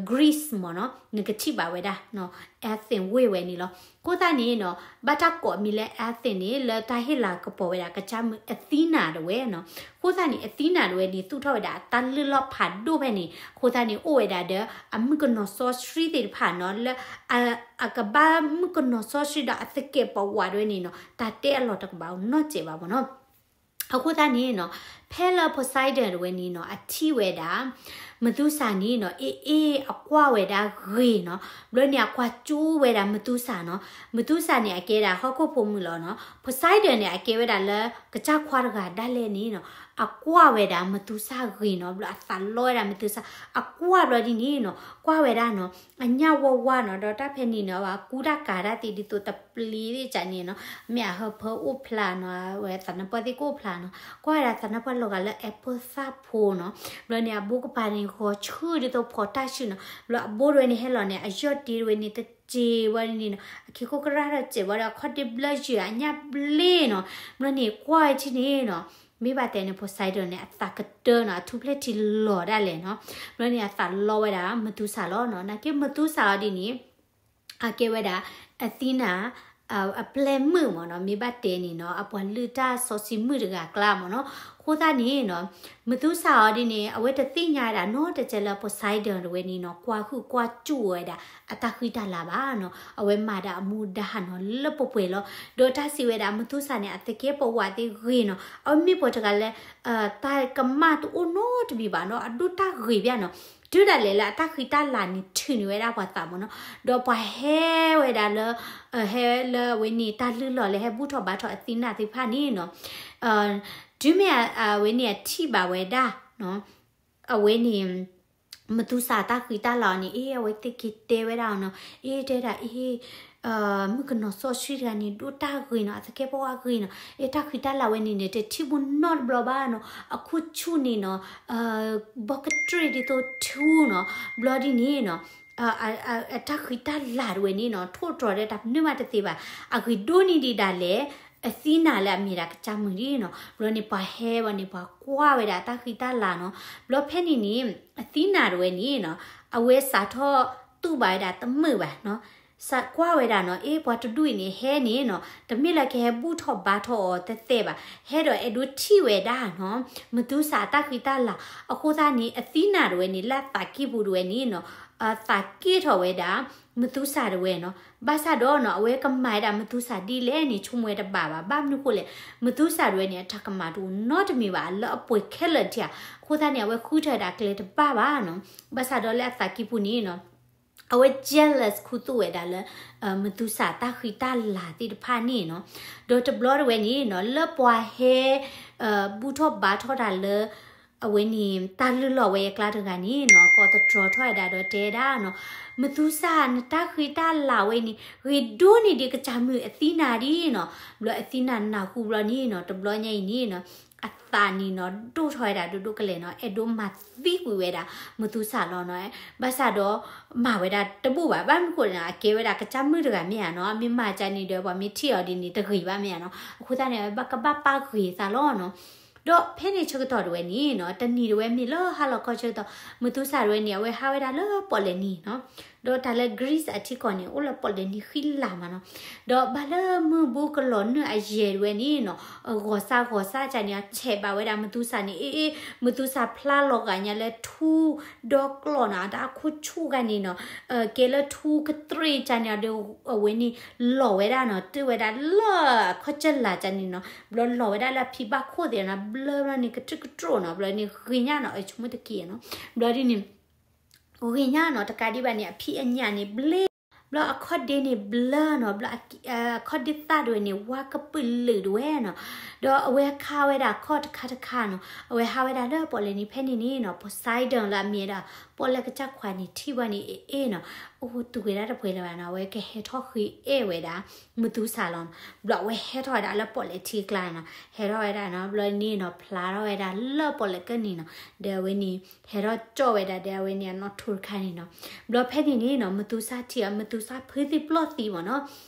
Greece မ့ၢ်နီၤ နကထံၣ်ဘၣ်ဝဲဒၣ် Athens ဝ့ၢ်ဝဲန့ၣ်လီၤ. အဃိသတးန့ၣ်နီၤ ဘၣ်တၢ်ကိးအမံၤလၢ Athens န့ၣ် လၢတၢ်ဟ့ၣ်လၤကပီၤဝဲဒၣ်ကစၢ်မုၣ် Athena တဝဲနီၤ. အဃိသတးန့ၣ် Athena တဝဲန့ၣ် သူၣ်ထီၣ်ဝဲဒၣ်အတၢ်လုၢ်လီၢ်ဖးဒိၣ်ဖဲန့ၣ် အဃိသတးန့ၣ် အိၣ်ဝဲဒၣ်ဒီး အမုၣ်ကနီၤစီဆှံသ့ၣ်တဖၣ်နီၤ လၢ အကဘၣ်မုၣ်ကနီၤစီဆှံဒီးအသကဲးပဝးတဝဲန့ၣ်နီၤ တၢ်တဲအလီၢ်တကဘၣ်နီတစဲးဘၣ်မ့ၢ်နီၤ. အဃိသတးန့ၣ်နီၤ ဖဲလၢ Poseidon တဝဲန့ၣ်နီၤ အထံၣ်ဝဲဒၣ် Medusa န့ၣ်နီၤ အ့ၣ်အ့ၣ် အကွၢ်ဝဲဒၣ်ဂ့ၤနီၤ. ဘျီန့ၣ် အကွၢ်ကၠူဝဲဒၣ် Medusa နီၤ. Medusa န့ၣ် အကဲဒၣ်ဟီၣ်ခိၣ်ဖိမုၣ်လီၤနီၤ. Poseidon န့ၣ် အကဲဝဲဒၣ်လၢကစၢ်ခွါတဂၤဒၣ်လဲာ်န့ၣ်နီၤ အကွၢ်ဝဲဒၣ် Medusa ဂ့ၤနီၤ. ဘျီအသးလီဝဲဒၣ် Medusa အကွၢ်ဘျီဒ်န့ၣ်နီၤ ကွၢ်ဝဲဒၣ်နီၤ အညၣ်ဝါဝါနီၤ ဒီးတၢ်ဖဲန့ၣ်နီၤ အကူတၢ်ကၤတၢ်သ့ဒ်သိးတပျ့ၤသ့ၣ်ကန့ၣ်နီၤ မ့ၢ်အဟၢဖၢအိၣ်ဖျါနီၤ အဝဲသးနါပှၢ်သ့ၣ်ကအိၣ်ဖျါနီၤ ကွၢ်ဝဲဒၣ်သးနါပှၢ်လီၤဂာ်လၢ apple သၣ်ဖိနီၤ. ဘျီန့ၣ် အဘိကပၤန့ၣ် ဂီၤဆူၣ်ဒ်သိးဖီးတၢ်ဆူၣ်နီၤ. ဘျီအဘိတဝဲန့ၣ်ဟဲလီၤန့ၣ် အယီၢ်တ့တဝဲန့ၣ် တစဲးဝဲန့ၣ်နီၤ အခံခိၣ်ကရၢ်ဒီးစဲးဝဲဒီး အခီၣ်ဒ့ဘျၢယုာ် အညၣ်ဘျ့နီၤ. ဘျီန့ၣ် ကွၢ်ဝဲထံၣ်န့ၣ်နီၤ မ့ၢ်ဘၣ်တဲန့ၣ် Poseidon န့ၣ် အသးကတၢၢ်နီၤ အထူၣ်ဖျဲၣ်ထံလီၤဒၣ်လဲာ်နီၤ. ဘျီန့ၣ် အသးလီဝဲဒၣ် Medusa လီၤနီၤ. နာ်က့ Medusa အီၤဒ်န့ၣ် အကဲဝဲဒၣ် Athena အပျဲၢ်မုၣ်မ့ၢ်နီၤ မ့ၢ်ဘၣ်တဲန့ၣ်နီၤ အပှၤလုၢ်တၢ်စီဆှံမုၣ်တဂၤအကျါမ့ၢ်နီၤ. အဃိသတးန့ၣ်နီၤ Medusa အီၤဒ်န့ၣ် အဝဲတသ့ၣ်ညါဝဲဒၣ်နီတစဲးလၢ Poseidon တဝဲန့ၣ်နီၤ ကွၢ်ဟုၣ်ကွၢ်စူၣ်ဝဲဒၣ် အတၢ်ဃံတၢ်လၤဘၣ်နီၤ. အဝဲမၤဒၣ်အမူဒါနီၤ လၢပှဲၤပှဲၤလီၤ. ဒီးတၢ်စံးဝဲဒၣ် Medusa န့ၣ် အသကဲးပဝးသ့ၣ်ဂ့ၤနီၤ အဝဲမ့ၢ်ပှၤတဂၤလၢ တၢ်ကမၣ်တအိၣ်နီတမံၤဘၣ်နီၤ အဒိၣ်တၢ်ဂ့ၤဘၣ်နီၤ. တုၤဒၣ်လဲာ်လၢအတၢ်ဃံတၢ်လၤန့ၣ် ထုးန့ၢ်ဝဲဒၣ်ပှၤသးမ့ၢ်နီၤ. ဒီးပှၤဟဲဝဲဒၣ်လၢ ဟဲလၢအဝဲန့ၣ် တၢ်လုၢ်လီၢ်လၢဟဲဘူၣ်ထီၣ်ဘါထီၣ် Athena သ့ၣ်တဖၣ်န့ၣ်နီၤ တုၤမ့ၢ်အဝဲန့ၣ်အထံၣ်ဘၣ်ဝဲဒၣ် အဝဲန့ၣ် Medusa တၢ်ဃံတၢ်လၤအီၤန့ၣ် အ့ အဝဲသ့ၣ်က့ၤတဲဝဲဒၣ်အီၤနီၤ အ့ တဲဒၣ်အ့ မုၣ်ကနီၤစီဆှံတဂၤန့ၣ် ဒိၣ်တၢ်ဂ့ၤနီၤ အသကဲးပဝးဂ့ၤနီၤ အ့ တၢ်ဃံတၢ်လၤဝဲန့ၣ်န့ၣ် တထံၣ်ဘၣ်နီတဘျီဘၣ်နီၤ အခိၣ်ဆူၣ်န့ၣ်နီၤ ဘီကတြ့ၣ်ဒ်သိးထူနီၤ ဘျီဒ်န့ၣ်နီၤ အတၢ်ဃံတၢ်လၤတဝဲန့ၣ်နီၤ ထိၣ်တြီၤဒီးတၢ်ပနုာ်မးတသ့ဘၣ် အဂ့ၤဒိၣ်န့ၢ်ဒံးဒၣ်လဲာ် Athena လၢအမ့ၢ်ဒၣ်ကစၢ်မုၣ်ဒ်နီၤ ဘျီန့ၣ်ပှၤဟဲဝဲန့ၣ် ပှၤကွၢ်ဝဲဒၣ်တၢ်ဃံတၢ်လၤနီၤ ဘျီဖဲန့ၣ်န့ၣ် Athena တဝဲန့ၣ်နီၤ အဝဲစးထီၣ်တူၢ်ဘၣ်ဝဲဒၣ်တမုာ်ဘၣ်နီၤ စးကွၢ်ဝဲဒၣ်နီၤ အ့ ပှၤတဒူၣ်အံၤန့ၣ် ဟဲန့ၣ်နီၤ တမ့ၢ်လၢကဟဲဘူၣ်ထီၣ်ဘါထီၣ်အီၤတသ့ဘၣ် ဟဲဒီးအဲၣ်ဒိးထံၣ်ဝဲဒၣ်နီၤ Medusa အတၢ်ဃံတၢ်လၤ အဃိသတးန့ၣ် Athena တဝဲန့ၣ် လၢအသးကံၢ်ပူၤတဝဲန့ၣ်နီၤ သးက့ၢ်ထီၣ်ဝဲဒၣ် Medusa တဝဲနီၤ ဘၣ်ဆၣ်ဒီးနီၤ အဝဲကမၤဝဲဒၣ် Medusa ဒ်လဲၣ်န့ၣ် ဆိကမိၣ်ဝဲတဘၣ်ဘၣ် ဘၣ်မနုၤဃိလဲၣ် Medusa တဝဲန့ၣ် အတၢ်ကမၣ်တအိၣ်နီတမံၤဘၣ် လၢအပှဲၤခဲလၢာ်ထံၣ်ဧါ အဃိသတးန့ၣ် အဝဲဃုထၢဝဲဒၣ်ကျဲတဘၣ်ဘၣ်နီၤ ဘၣ်ဆၣ်ဒီးလၢအသးကံၢ်ပူၤန့ၣ်နီၤ အဝဲ jealous ခူသူၣ်ဝဲဒၣ်လၢ Medusa တၢ်ဃံတၢ်လၤသ့ၣ်တဖၣ်န့ၣ်နီၤ ဒီးတဘျီတဝဲန့ၣ်နီၤ လၢပှၤဟဲ ဘူၣ်ထီၣ်ဘါထီၣ်တၢ်လၢ အဝဲန့ၣ် တၢ်လုၢ်လီၢ်ဝဲအကျါတဂၤန့ၣ်နီၤ ကိးသတြီၤထီၣ်ဝဲဒၣ်ဒီးတဲဒၣ်နီၤ Medusa နတၢ်ဃံတၢ်လၤဝဲန့ၣ် ဂ့ၤဒိၣ်န့ၢ်ဒံးကစၢ်မုၣ် Athena ဒ်နီၤ ဘျီ Athena နၢ်ဟူဘျီန့ၣ်နီၤ တဘျီညါအံၤန့ၣ်နီၤ အသးန့ၣ်နီၤ ဒိၣ်ထီၣ်ဝဲဒၣ်ဒိၣ်ဒိၣ်ကလဲာ်နီၤ အဲၣ်ဒိးမၤသံကွံာ်ဝဲဒၣ် Medusa လီၤနီၤ ဘၣ်ဆၣ်ဒီး မၤဝဲဒၣ်တဘူၣ်ဘၣ် ဘၣ်မနုၤဃိန့ၣ် အကဲဝဲဒၣ်ကစၢ်မုၣ်တဂၤမ့ၢ်ဧါနီၤ အမ့ၢ်မၤကန့ၣ်ဒီး ပှၤမ့ၢ်ထံၣ်အီၤဒ်န့ၣ် တဂ့ၤဘၣ်မ့ၢ်ဧါနီၤ အဃိသတးန့ၣ် ဘၣ်ကဘၣ်ပာ်ဂ့ၤသးလီၤနီၤ ဒီးဖဲန့ၣ်ဆၢကတီၢ်တဝဲန့ၣ်နီၤ တနံၤတဝဲမ့ၢ်လၢဟါလီၤခီဆၢကတီၢ် Medusa တဝဲန့ၣ် အဝဲဟးဝဲဒၣ်လၢပီၣ်လဲၣ်နံၤနီၤ ဒီးတၢ်လၢ Greece အထံကီၢ်န့ၣ် အိၣ်လၢပီၣ်လဲၣ်နံၤဃံလၤမးနီၤ. ဒီးဘၣ်လၢမုၢ်ဘူကလီၤနုာ်အယဲၢ်တဝဲန့ၣ်နီၤ, ဂီၤစၢ်ဂီၤစၢ်ကန့ၣ် အဆဲးဘၣ်ဝဲဒၣ်မသူစၢ်န့ၣ်, အ့ၣ်အ့ၣ် မသူစၢ်ဖျါလီၤဂာ်ညါလၢထူဒီကျီၢ်နီၤ, တၢ်အခိၣ်ဆူၣ်ဂၤန့ၣ်နီၤ, ကဲလၢထူကတြ့ၣ်ကန့ၣ်ဒီး အဝဲန့ၣ် လီၤဝဲဒၣ်နီၤ, တ့ၢ်ဝဲဒၣ်လၢအခီၣ်ကၢၢ်လၤကန့ၣ်နီၤ, ဘျီလီၤဝဲဒၣ်လၢအဖံဘၣ်ခိၣ်သ့ၣ်နီၤ, ဘျၢဘျီန့ၣ် ကတြူၢ်ကတြိၣ်နီၤ, ဘျီန့ၣ်ဂ့ၤညါနီၤ, အဆိကမိၣ်တက့ၢ်နီၤ, ဘျီဒ်န့ၣ် ဂ့ၤညါနီၤ, တကးဒံးဘၣ်န့ၣ် အဖံးအညၣ်န့ၣ်ဘျ့, ဘျီအခီၣ်ဒ့န့ၣ်ဘျၢနီၤ, ဘျီအခီၣ်ဒ့သၣ်တဝဲန့ၣ် ဝါကပုာ်လုာ်တဝဲနီၤ, ဒီးအဝဲခါဝဲဒၣ်ခီၣ်တခါတခါနီၤ, အဝဲဟးဝဲဒၣ်လၢပီၣ်လဲၣ်နံၤဖဲန့ၣ်န့ၣ်နီၤ, Poseidon လၢအမ့ၢ်ဝဲဒၣ် ပီၣ်လဲၣ်ကစၢ်ခွါန့ၣ်ထံၣ်ဝဲန့ၣ် အ့ၣ်အ့ၣ်နီၤ, အိၣ်တူၢ်ဝဲဒၣ်တပှဲၤလၢၤဘၣ်နီၤ, အဝဲကဟဲထီၣ်ဃ့အဲၣ်ဝဲဒၣ် မသူစၢ်လီၤနီၤ, ဘျီအဝဲဟဲထီၣ်ဝဲဒၣ်လၢပီၣ်လဲၣ်ထံကျါနီၤ, ဟဲထီၣ်ဝဲဒၣ်နီၤ, ဘျီန့ၣ်နီၤ ဖျါထီၣ်ဝဲဒၣ်လၢပီၣ်လဲၣ်ကၢၢ်နံၤနီၤ, ဒီးအဝဲန့ၣ် ဟဲထီၣ်ကၠီၣ်ဝဲဒၣ်ဒီးအဝဲန့ၣ်အနီၣ်ထိတခါန့ၣ်နီၤ, ဘျီဖဲန့ၣ်န့ၣ်နီၤ မသူစၢ်ထံၣ်အီၤ မသူစၢ်ဖုသံပျီၢ်သံမ့ၢ်နီၤ,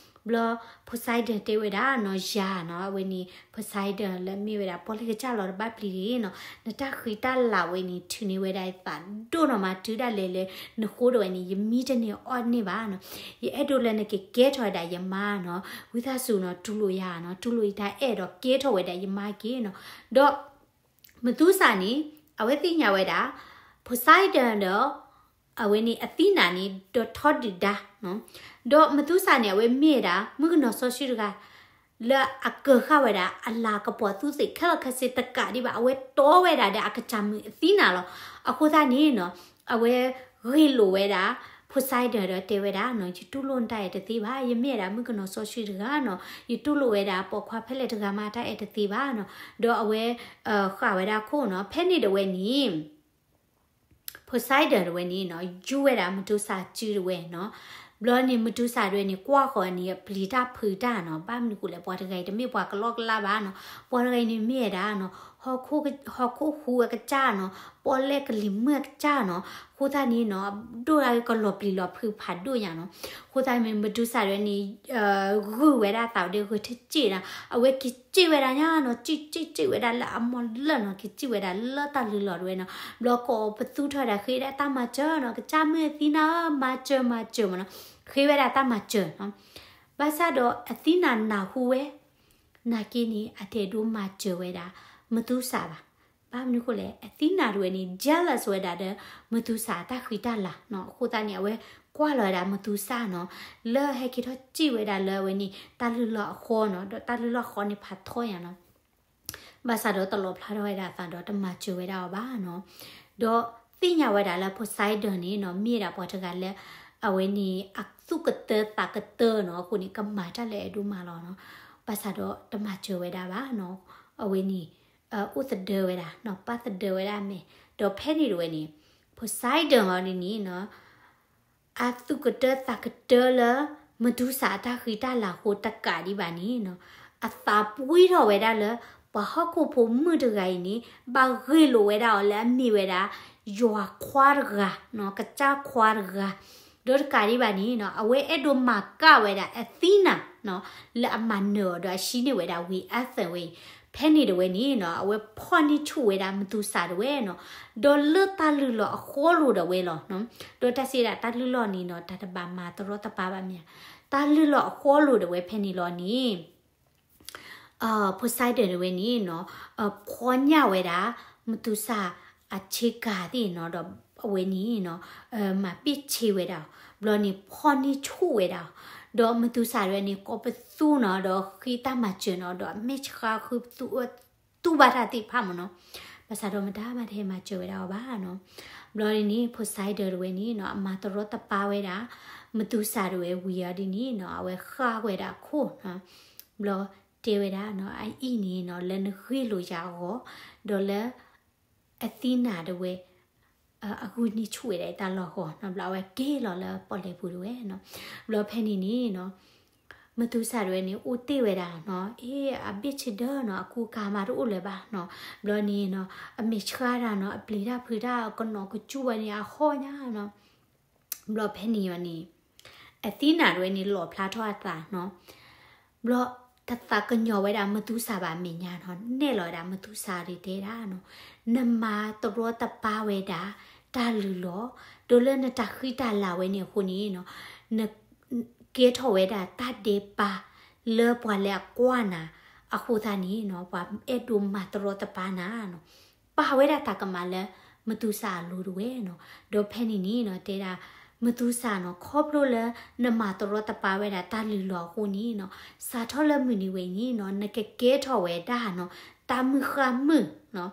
ဘျီ Poseidon တဲဝဲဒၣ်နီၤ ယၤနီၤ, အဝဲန့ၣ် Poseidon လၢမ့ၢ်ဝဲဒၣ်ပီၣ်လဲၣ်ကစၢ်လီၤတဘၣ်ပျံၤတဂ့ၤနီၤ, နတၢ်ဃံတၢ်လၤဝဲန့ၣ် ထုးန့ၢ်ဝဲဒၣ်ယသးဒိၣ်နီၤ, မၤတုၤဒၣ်လဲာ်လၢနဃိဒီးဝဲန့ၣ် ယမံတန့ၢ်အီၣ်တန့ၢ်ဘၣ်နီၤ, ယအဲၣ်ဒိးလၢနကကဲထီၣ်ဝဲဒၣ်ယမါနီၤ, ဝံသးစူၤနီၤ တူၢ်လိာ်ယၤနီၤ, တူၢ်လိာ်ယတၢ်အဲၣ်ဒီးကဲထီၣ်ဝဲဒၣ်ယမါက့ၤနီၤ, ဒီး မသူစၢ်န့ၣ် အဝဲသ့ၣ်ညါဝဲဒၣ် Poseidon ဒီး အဝဲန့ၣ် Athena န့ၣ် ဒီးထီဒုၣ်ဒါနီၤ, ဒီးမသူစၢ်န့ၣ် အဝဲမ့ၢ်ဝဲဒၣ် မုၣ်ကနီၤစီဆှံတဂၤ လၢအကၢၢ်ဃာ်ဝဲဒၣ် အလၤကပီၤသူးသ့ၣ်ခဲလၢာ်ခဲဆ့တကးဒံးဘၣ်, အဝဲတီဝဲဒၣ်ဒီးအကစၢ်မုၣ် Athena လီၤ. အဃိသတးန့ၣ်နီၤ အဝဲဂ့ၢ်လိာ်ဝဲဒၣ် Poseidon ဒီးတဲဝဲဒၣ်နီၤ, ယတူၢ်လိာ်နတၢ်အဲၣ်တသ့ဘၣ်, ယမ့ၢ်ဝဲဒၣ်မုၣ်ကနီၤစီဆှံတဂၤနီၤ, ယတူၢ်လိာ်ဝဲဒၣ်ပိာ်ခွါဖဲလဲၣ်တဂၤမးတၢ်အဲၣ်တသ့ဘၣ်နီၤ, ဒီးအဝဲ ဃာ်ဝဲဒၣ်ခိၣ်နီၤ, ဖဲန့ၣ်တဝဲန့ၣ် Poseidon တဝဲန့ၣ်နီၤ ယူဝဲဒၣ်မသူစၢ်စုတဝဲနီၤ, ဘျီန့ၣ် မသူစၢ်တဝဲန့ၣ် ကွၢ်ဃီၤန့ၣ် အပျံၤတၢ်ဖုးတၢ်နီၤ, ဘၣ်မနုၤဃိလဲၣ် ပှၤတဂၤအံၤတမ့ၢ်ပှၤကလီကလါဘၣ်နီၤ, ပှၤတဂၤအံၤန့ၣ်မ့ၢ်ဝဲဒၣ်နီၤ ဟီၣ်ခိၣ်ဟူးအကစၢ်နီၤ, ပီၣ်လဲၣ်ကလံၤမုၢ်အကစၢ်နီၤ, အဃိသတးန့ၣ်နီၤ ဒိၣ်ဒၣ်ကလီၤပျံၤလီၤဖုးဖးဒိၣ်ညါနီၤ, အဃိသတးန့ၣ် မသူစၢ်တဝဲန့ၣ် ဂုာ်ဝဲဒၣ်သးဒီးဂဲၤထၢၣ်စ့ၣ်ဒၣ်, အဝဲက့ၤစ့ၣ်ဝဲဒၣ်ညါနီၤ, စ့ၣ်စ့ၣ်စ့ၣ်ဝဲဒၣ်လၢအမီၢ်လၢာ်နီၤ, က့ၤစ့ၣ်ဝဲဒၣ်လၢတၢ်လုၢ်လီၢ်တဝဲနီၤ, ဘျီကိးပသူထီၣ်ဝဲဒၣ်ဃ့ဒၣ်တၢ်မၤစၢၤနီၤ, ကစၢ်မုၣ်အသံနၤဧၢ မၤစၢၤမၤစၢၤမ့ၢ်နီၤ, ဃ့ဝဲဒၣ်တၢ်မၤစၢၤနီၤ, ဘၣ်ဆၣ်ဒီးအသံနၤနၢ်ဟူဝဲ နာ်က့န့ၣ် အတအဲၣ်ဒိးမၤစၢၤဝဲဒၣ် မသူစၢ်ဘၣ်. ဘၣ်မနုၤဃိလဲၣ် အသံနၤတဝဲန့ၣ် jealous ဝဲဒၣ်ဒီး မသူစၢ်အတၢ်ဃံတၢ်လၤနီၤ, အဃိသတးန့ၣ် အဝဲကွၢ်လီၤဝဲဒၣ်မသူစၢ်နီၤ, လၢဟဲက့ၤထီၣ်စ့ၣ်ဝဲဒၣ်လၢအဝဲန့ၣ် တၢ်လုၢ်လီၢ်အဃီနီၤ, ဒီးတၢ်လုၢ်လီၢ်အဃီန့ၣ်ဖးထီယါနီၤ ဘၣ်ဆၣ်ဒီးတလီၤဖျါထီၣ်ဝဲဒၣ်အသးဒီးတမၤစၢၤဝဲဒၣ်အီၤဘၣ်နီၤ, ဒီးသ့ၣ်ညါဝဲဒၣ်လၢ Poseidon န့ၣ်နီၤ မ့ၢ်ဝဲဒၣ်ပှၤတဂၤလၢ အဝဲန့ၣ် အသူၣ်ကတၢသးကတၢနီၤ, အဃိန့ၣ် ကမၤတၢ်လၢအဲၣ်ဒိးမၤလီၤနီၤ, ဘၣ်ဆၣ်ဒီးတမၤစၢၤဝဲဒၣ်ဘၣ်နီၤ, အဝဲန့ၣ် အိၣ်သဒၢဝဲဒၣ်နီၤ, ပာ်သဒၢဝဲဒၣ်အမဲာ်, ဒီးဖဲန့ၣ်တဝဲန့ၣ် Poseidon အီၤဒ်န့ၣ်နီၤ အသူၣ်ကတၢသးကတၢလၢ မသူစၢ်အတၢ်ဃံတၢ်လၤအဃိတကးဒံးဘၣ်န့ၣ်နီၤ, အသးပှံထီၣ်ဝဲဒၣ်လၢ ပှၤဟီၣ်ခိၣ်ဖိမုၣ်တဂၤအံၤန့ၣ် ဘၣ်ဂ့ၢ်လိာ်ဝဲဒၣ်အီၤလၢအမ့ၢ်ဝဲဒၣ် ယွၤခွါတဂၤနီၤ, ကစၢ်ခွါတဂၤ, ဒီးတကးဒံးဘၣ်န့ၣ်နီၤ အဝဲအဲၣ်ဒိးမၤကၢ်ဝဲဒၣ်အသံနၤနီၤ, လၢအမၤနၢၤအီၤဒီးအဟံးန့ၢ်ဝဲဒၣ်ဝံၤအါသၢဝဲအံၤ, ဖဲန့ၣ်တဝဲန့ၣ်နီၤ အဝဲဖီၣ်န့ၢ်ဆူၣ်ဝဲဒၣ်မသူစၢ်တဝဲနီၤ, ဒီးလၢတၢ်လုၢ်လီၢ်အဃီလိၤဒၣ်ဝဲလီၤနီၤ, ဒီးတၢ်စံးဒၣ်တၢ်လုၢ်လီၢ်န့ၣ်နီၤ တၢ်တဘၣ်မၤတရီတပါဘၣ်မ့ၢ်ဧါ, တၢ်လုၢ်လီၢ်အဃီလိၤဒၣ်ဝဲဖဲန့ၣ်လီၤန့ၣ် Poseidon တဝဲန့ၣ်နီၤ ဖီၣ်ညၣ်ဝဲဒၣ် မသူစၢ်အဆ့ကၤသ့ၣ်နီၤ, ဒီးအဝဲန့ၣ်နီၤ မၤပ့ၢ်ဆ့ဝဲဒၣ်အီၤ, ဘျီန့ၣ်ဖီၣ်န့ၢ်ဆူၣ်ဝဲဒၣ်အီၤ, ဒီးမသူစၢ်တဝဲန့ၣ် ကိးပသူနီၤ ဒီးဃ့တၢ်မၤစၢၤနီၤ, ဒီးအမဲာ်ဆှးဃုပသူ တူၢ်ဘၣ်တၢ်သ့ၣ်တဖၣ်မ့ၢ်နီၤ, ဘၣ်ဆၣ်ဒီးမတၤမၤတဟဲမၤစၢၤဝဲဒၣ်အီၤဘၣ်နီၤ, ဘျီဒ်န့ၣ် Poseidon တဝဲန့ၣ်နီၤ အမၤတရီတပါဝဲဒၣ် မသူစၢ်တဝဲဝံၤအီၤဒ်န့ၣ်နီၤ အဝဲဃၣ်ဝဲဒၣ်အခိၣ်နီၤ, ဘျီတဲဝဲဒၣ်နီၤ အအံၤန့ၣ်နီၤ လၢနဂ့ၢ်လိာ်ယၤအဂီၢ်, ဒီးလၢ အသံနၤတဝဲ အဂုာ်န့ၢ်ဆူၣ်ဝဲဒၣ်အတၢ်လီၢ်အဂီၢ်နီၤ, ဘျီအဝဲက့ၤလီၤလၢပီၣ်လဲၣ်ပူၤတဝဲနီၤ, ဘျီဖဲန့ၣ်န့ၣ်နီၤ မသူစၢ်တဝဲန့ၣ် အိၣ်တ့ၢ်ဝဲဒၣ်နီၤ, အ့ အဘ့ၣ်ဆ့ဒၢနီၤ အကူအကၤမးတအိၣ်လၢၤဘၣ်နီၤ, ဘျီန့ၣ်နီၤ အမဲာ်ဆှးတၢ်နီၤ အပျံၤတၢ်ဖုးတၢ် အကနီၤကစူၣ်ဝဲန့ၣ် အဟီၣ်ညါနီၤ, ဘျီဖဲန့ၣ်ယီၤန့ၣ် အသံနၤတဝဲန့ၣ် လီၣ်ဖျါထီၣ်အသးနီၤ, ဘျီတသးကညီၤဝဲဒၣ်မသူစၢ်ဘၣ်အမဲာ်ညါနီၤ, နဲၣ်လီၤဝဲဒၣ်မသူစၢ်ဒ်တဲဒၣ်နီၤ, နမၤတရီတပါဝဲဒၣ် တၢ်လုၢ်လီၢ်, ဒီးလၢနတၢ်ဃံတၢ်လၤဝဲန့ၣ်အဃိန့ၣ်နီၤ, နကဲထီၣ်ဝဲဒၣ်တၢ်ဒဲးပၢ်လၢပှၤလၢအကွၢ်နၤ, အဃိသတးန့ၣ်နီၤ ပှၤအဲၣ်ဒိးမၤတရီတပါနၤနီၤ. ပာ်ဝဲဒၣ်တၢ်ကမၣ်လၢမသူစၤအလိၤတဝဲနီၤ. ဒီးဖဲန့ၣ်န့ၣ်နီၤ တဲဒၣ် မသူစၤနီၤ ခီဖျိလၢနမၤတရီတပါဝဲဒၣ်တၢ်လုၢ်လီၢ်အဃိန့ၣ်နီၤ, စးထီၣ်လၢမုၢ်နံၤဝဲအံၤန့ၣ်နီၤ နကကဲထီၣ်ဝဲဒၣ်နီၤ တၢ်မုၢ်ဃၢ်မုၢ်နီၤ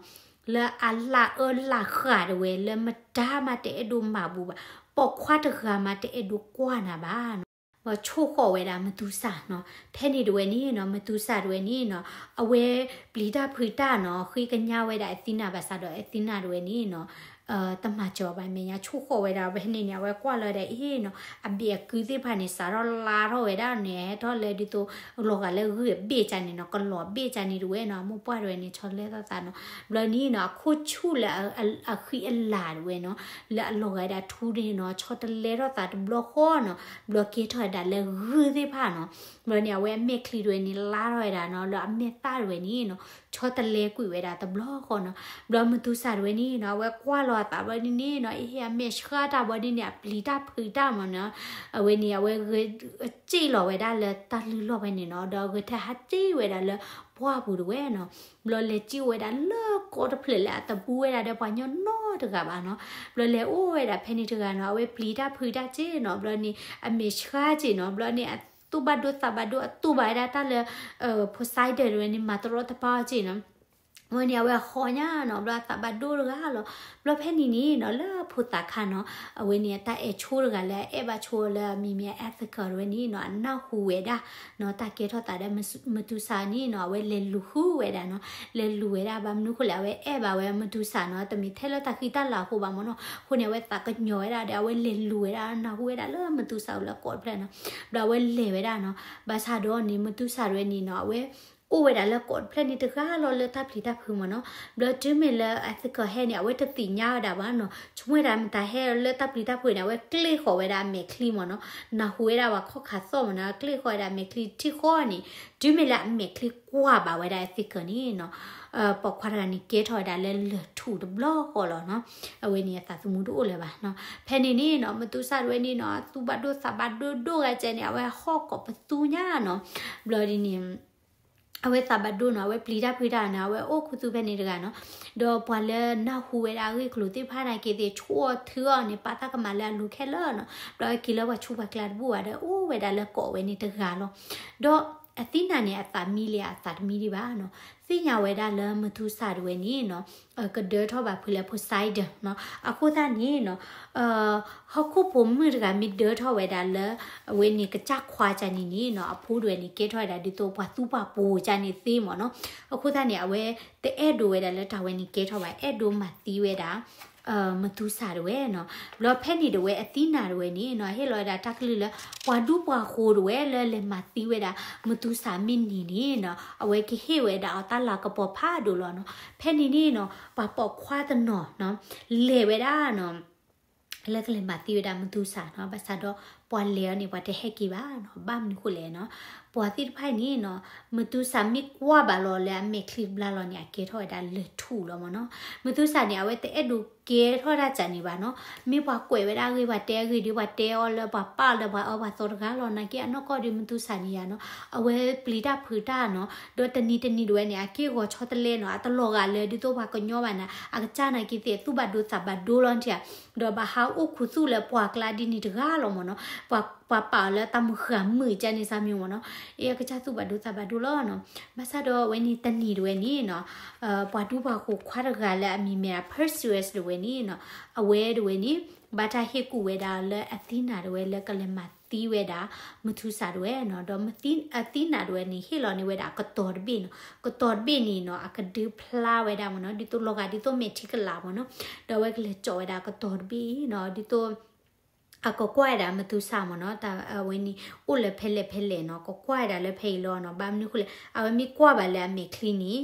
လၢအလၢအၢလၢဃၢ်တဝဲ လၢမတၤမးတအဲၣ်ဒိးမၤဘူးဘၣ်, ပိာ်ခွါတဂၤမးတအဲၣ်ဒိးကွၢ်နၤဘၣ်နီၤ. ဘၣ်ဆိၣ်ဃီၣ်ဝဲဒၣ်မသူစၤနီၤ. ဖဲန့ၣ်တဝဲန့ၣ်နီၤ မသူစၤတဝဲန့ၣ်နီၤ အဝဲပျံၤတၢ်ဖုးတၢ်နီၤ ဃ့ကညးဝဲဒၣ်အသံနၤ ဘၣ်ဆၣ်ဒီးအသံနၤတဝဲန့ၣ်နီၤ တမၤစၢၤဘၣ် မဲာ်ညါဆိၣ်ဃီၣ်ဝဲဒၣ် ဖဲန့ၣ်န့ၣ် အဝဲကွၢ်လီၤဝဲဒၣ်အ့ၣ်နီၤ အဘ့ၣ်အကုသ့ၣ်တဖၣ်န့ၣ် စးထီၣ်လါထီၣ်ဝဲဒၣ်န့ၣ် ဟဲထီၣ်လၢဒ်သိး လီၤဂာ်လၢဂုၢ်အဘ့ၣ်ကန့ၣ်နီၤ ကလီၤဘ့ၣ်ကန့ၣ်တဝဲနီၤ အမိၢ်ပှၢ်တဝဲန့ၣ် ဆီလဲၣ်သီသးနီၤ. ဘျီန့ၣ်နီၤ အခိၣ်ဆူၣ်လၢအ အ အဃံအလၤတဝဲနီၤ လၢအလီၤဂာ်ဝဲဒၣ်ထူန့ၣ်နီၤ ဆီတလဲထီၣ်သးတဘျီဃီနီၤ ဘျီကဲထီၣ်ဝဲဒၣ်လၢဂုၢ်သ့ၣ်တဖၣ်နီၤ. ဘျီန့ၣ် အဝဲအမဲာ်ချံတဝဲန့ၣ် လါထီၣ်ဝဲဒၣ်နီၤ လၢအမဲာ်သၣ်တဝဲန့ၣ်နီၤ ဆီတလဲကွံာ်ဝဲဒၣ်တဘျီဃီနီၤ. ဘျီမသူစၤတဝဲန့ၣ်နီၤ အဝဲကွၢ်လီၤအသးဘျီန့ၣ်နီၤ အ့ၣ် အမဲာ်ဆှးတၢ်ဘျီန့ၣ်န့ၣ် အပျံၤတၢ်ဖုးတၢ်မ့ၢ်နီၤ အဝဲန့ၣ် အဝဲဂဲၤစံၣ်လီၤဝဲဒၣ်လၢတၢ်လုၢ်လီၢ်ဖဲန့ၣ်နီၤ ဒီးဂဲၤထၢၣ်ဟးစံၣ်ဝဲဒၣ်လၢပှၢ်ပူၤတဝဲနီၤ. ဘျီလဲၤစံၣ်အိၣ်ဝဲဒၣ်လၢကိးတဖျၢၣ်လၢအတဘူးဝဲဒၣ်ဒီးပှၤကညီနီတဂၤဘၣ်နီၤ. ဘျီလဲၤအိၣ်ဝဲဒၣ်ဖဲန့ၣ်တဂၤနီၤ အဝဲပျံၤတၢ်ဖုးတၢ်စ့ၢ်နီၤ ဘျီန့ၣ် အမဲာ်ဆှးစ့ၢ်နီၤ ဘျီန့ၣ် အသူၣ်ဘၣ်ဒိသးဘၣ်ဒိ အတူၢ်ဘၣ်ဝဲဒၣ်တၢ်လၢ Poseidon တဝဲန့ၣ် မၤတရီတပါအီၤစ့ၢ်နီၤ. အဝဲန့ၣ် အဝဲဟီၣ်ညါနီၤ ဘျီအသးဘၣ်ဒိတဂၤလီၤ. ဘျီဖဲန့ၣ်န့ၣ်နီၤ လၢဖိသၣ်ခါနီၤ အဝဲန့ၣ် အတၢ်အဲၣ်ဆိတဂၤလၢအအဲၣ်ဘၣ်ဆိလၢအမံၤမ့ၢ် Ethical တဝဲန့ၣ်နီၤ အနၢ်ဟူဝဲဒၣ်နီၤ တၢ်ကဲထီၣ်သးဒီးမသူစၤန့ၣ်နီၤ အဝဲလဲၤလူၤဃုဝဲဒၣ်နီၤ လဲၤလူၤဝဲဒၣ် ဘၣ်မနုၤဃိလဲၣ် အဝဲအဲၣ်ဘၣ်ဝဲမသူစၤနီၤ တမ့ၢ်ထဲလၢတၢ်ဃံတၢ်လၤအဃိဘၣ်မ့ၢ်နီၤ. အဃိန့ၣ် အဝဲသးကညီၤဝဲဒၣ်ဒီး အဝဲလဲၤလူၤဝဲဒၣ် နၢ်ဟူဝဲဒၣ်လၢမသူစၤအိၣ်လၢကိးတဖျၢၣ်နီၤ. ဘျီအဝဲလဲၤဝဲဒၣ်နီၤ ဘၣ်ဆၣ်ဒီးန့ၣ် မသူစၤတဝဲန့ၣ်နီၤ အဝဲ အိၣ်ဝဲဒၣ်လၢကိးတဖျၢၣ်န့ၣ်တဂၤလီၤ လၢတၢ်ပျံၤတၢ်ဖုးမ့ၢ်နီၤ. ဘျီတုၤမ့ၢ်လၢ Ethical ဟဲန့ၣ် အဝဲတသ့ၣ်ညါဝဲဒၣ်ဘၣ်နီၤ ဆိကမိၣ်ဝဲဒၣ်မတၤဟဲလၢတၢ်ပျံၤတၢ်ဖုးန့ၣ် အဝဲကျ့ၣ်ဃီၤဝဲဒၣ်အမဲာ်ချံမ့ၢ်နီၤ နၢ်ဟူဝဲဒၣ်ပှၤခီၣ်ခါသီၣ်မ့ၢ်နီၤ ကျ့ၣ်ဃီၤဝဲဒၣ်အမဲာ်ချံထံၣ်ဃီန့ၣ် တုၤမ့ၢ်လၢအမဲာ်ချံကွၢ်ဘၣ်ဝဲဒၣ် Ethical န့ၣ်နီၤ ပိာ်ခွါတဂၤန့ၣ် ကဲထီၣ်ဝဲဒၣ်လၢလၢၢ်ထူၣ်တဘျီဃီလီၤနီၤ. အဝဲန့ၣ်အသးသမူတအိၣ်လၢၤဘၣ်နီၤ. ဖဲန့ၣ်န့ၣ်နီၤ မသူစၤတဝဲန့ၣ်နီၤ အသူၣ်ဘၣ်ဒိသးဘၣ်ဒိဒိၣ်ဂၤကဲန့ၣ် အဝဲဟီၣ်ကိးပသူညါနီၤ. ဘျီဒ်န့ၣ် အဝဲသးဘၣ်ဒိနီၤ အဝဲပျံၤတၢ်ဖုးတၢ်န့ၣ် အဝဲအိၣ်ခူသူၣ်ဖဲန့ၣ်တဂၤနီၤ. ဒီးပှၤလၢနၢ်ဟူဝဲဒၣ်အဂ့ၢ်အကျိၤသ့ၣ်တဖၣ်န့ၣ်က့ၤသ့ၣ် ဆိၣ်အီၤထုးအီၤန့ၣ် ပာ်တၢ်ကမၣ်လၢအလိၤခဲလၢာ်နီၤ. ဘျီအဝဲက့ၤလၢပှၤဆူးပှၤကျါတဘူၣ်ဘၣ်ဒီး အိၣ်ဝဲဒၣ်လၢကိးဝဲန့ၣ်တဂၤလီၤ. ဒီးအသံနၤန့ၣ် အသးမံလံ အသးတမံဒံးဘၣ်နီၤ. သ့ၣ်ညါဝဲဒၣ်လၢမသူစၤတဝဲန့ၣ်နီၤ ကဒၢထီၣ်ဘၣ်ဖုးလၢ Poseidon နီၤ. အဃိသတးန့ၣ်နီၤ ဟီၣ်ခိၣ်ဖိမုၣ်တဂၤမ့ၢ်ဒၢထီၣ်ဝဲဒၣ်လၢ အဝဲန့ၣ်ကစၢ်ခွါကန့ၣ်န့ၣ်နီၤ အဖိတဝဲန့ၣ် ကဲထီၣ်ဝဲဒၣ်ဒ်သိးပှၤသူပှၤပိာ်ကန့ၣ်သ့မ့ၢ်နီၤ. အဃိသတးန့ၣ် အဝဲတအဲၣ်ဒိးဝဲဒၣ်လၢတၢ်ဝဲန့ၣ်ကဲထီၣ်ဘၣ် အဲၣ်ဒိးမၤသံဝဲဒၣ် မသူစၤတဝဲနီၤ. ဘျီဖဲန့ၣ်တဝဲအသံနၤတဝဲန့ၣ်နီၤ ဟ့ၣ်လီၤဝဲဒၣ်တၢ်ကလုၢ်လၢ ပှၤဒူပှၤဃိၤတဝဲလၢလဲၤမၤသံဝဲဒၣ် မသူစၤမ့ၢ်န့ၢ်န့ၣ်နီၤ အဝဲကဟ့ၣ်ဝဲဒၣ်အီၤတၢ်လၤကပီၤဖးဒိၣ်လီၤနီၤ. ဖဲန့ၣ်န့ၣ်နီၤ ပှၤပိာ်ခွါတနီၤနီၤ လဲၤဝဲဒၣ်နီၤ လၢကလဲၤမၤသံဝဲဒၣ်မသူစၤနီၤ. ဘၣ်ဆၣ်ဒီးပှၤလဲၤအီၤန့ၣ် ပှၤတဟဲက့ၤဘၣ်နီၤ. ဘၣ်မနုၤဃိလဲၣ်နီၤ ပှၤသ့ၣ်တဖၣ်န့ၣ်နီၤ မသူစၤမ့ၢ်ကွၢ်ဘၣ်လီၤလၢအမဲာ်ချံတဘျါလီၤန့ၣ် အကဲထီၣ်ဝဲဒၣ်လၢၢ်ထူၣ်လီၤမ့ၢ်နီၤ. မသူစၤန့ၣ် အဝဲတအဲၣ်ဒိးကဲထီၣ်တၢ်ကန့ၣ်ဘၣ်နီၤ. မ့ၢ်ပှၤကွဲးဝဲဒၣ်အဂ့ၢ် ပှၤတဲအဂ့ၢ်ဒီး ပှၤတဲအီၤလၢပှၤပာ်လၢပှၤအၢပှၤသီတဂၤလီၤ. နာ်က့အနီၢ်ကီၢ်ဒီးမသူစၤန့ၣ်ယါနီၤ အဝဲပျံၤတၢ်ဖုးတၢ်နီၤ ဒီးတနံၤတနံၤတဝဲန့ၣ် အက့ၢ်ဂီၤဆီတလဲနီၤ အတလီၤဂာ်လၢဒ်သိးပှၤကညီဘၣ်န့ၣ် အကစၢ်နာ်က့သ့ၣ် သူၣ်ဘၣ်ဒိသးဘၣ်ဒိလီၤန့ၣ်ဧါ. ဒီးဘၣ်ဟးအိၣ်ခူသူၣ်လၢပှၤကျါဒ်န့ၣ်တဂၤလီၤမ့ၢ်နီၤ. ပှၤ ပှၤပာ်အီၤလၢတၢ်မုၢ်ဃၢ်မုၢ်ကန့ၣ်စၢ်မံၤမ့ၢ်နီၤ. အကစၢ်သူၣ်ဘၣ်ဒိသးဘၣ်ဒိလီၤနီၤ. ဘၣ်ဆၣ်ဒီးအဝဲန့ၣ်တနံၤတဝဲန့ၣ်နီၤ ပှၤဒူပှၤဃိၤခွါတဂၤလၢအမံၤမ့ၢ်ဒၣ် Perseus တဝဲန့ၣ်နီၤ အဝဲတဝဲန့ၣ် ဘၣ်တၢ်ဟ့ၣ်ကူၣ်ဝဲဒၣ်လၢအသံနၤတဝဲလၢကလဲၤမၤသံဝဲဒၣ် မသူစၤတဝဲနီၤ. ဒီးအသံနၤတဝဲန့ၣ် ဟ့ၣ်လီၤန့ၢ်ဝဲဒၣ်အကတီၤတဘ့ၣ်နီၤ. ကတီၤတဘ့ၣ်န့ၣ်နီၤ အကဒုဖျါဝဲဒၣ်မ့ၢ်နီၤ ဒ်သိးလီၤဂာ်ဒ်သိးမဲာ်ထံကလၤမ့ၢ်နီၤ. ဒီးအဝဲကလဲၤကၠီးဝဲဒၣ်အကတီၤတဘ့ၣ်အံၤနီၤ ဒ်သိး အကကွၢ်ဝဲဒၣ်မသူစၤမ့ၢ်နီၤ တၢ်အဝဲန့ၣ် အိၣ်လၢဖဲလဲၣ်ဖဲလဲၣ်နီၤ ကကွၢ်ဝဲဒၣ်လၢဖဲအံၤလီၤနီၤ. ဘၣ်မနုၤဃိလဲၣ် အဝဲမ့ၢ်ကွၢ်ဘၣ်လၢအမဲာ်ချံန့ၣ်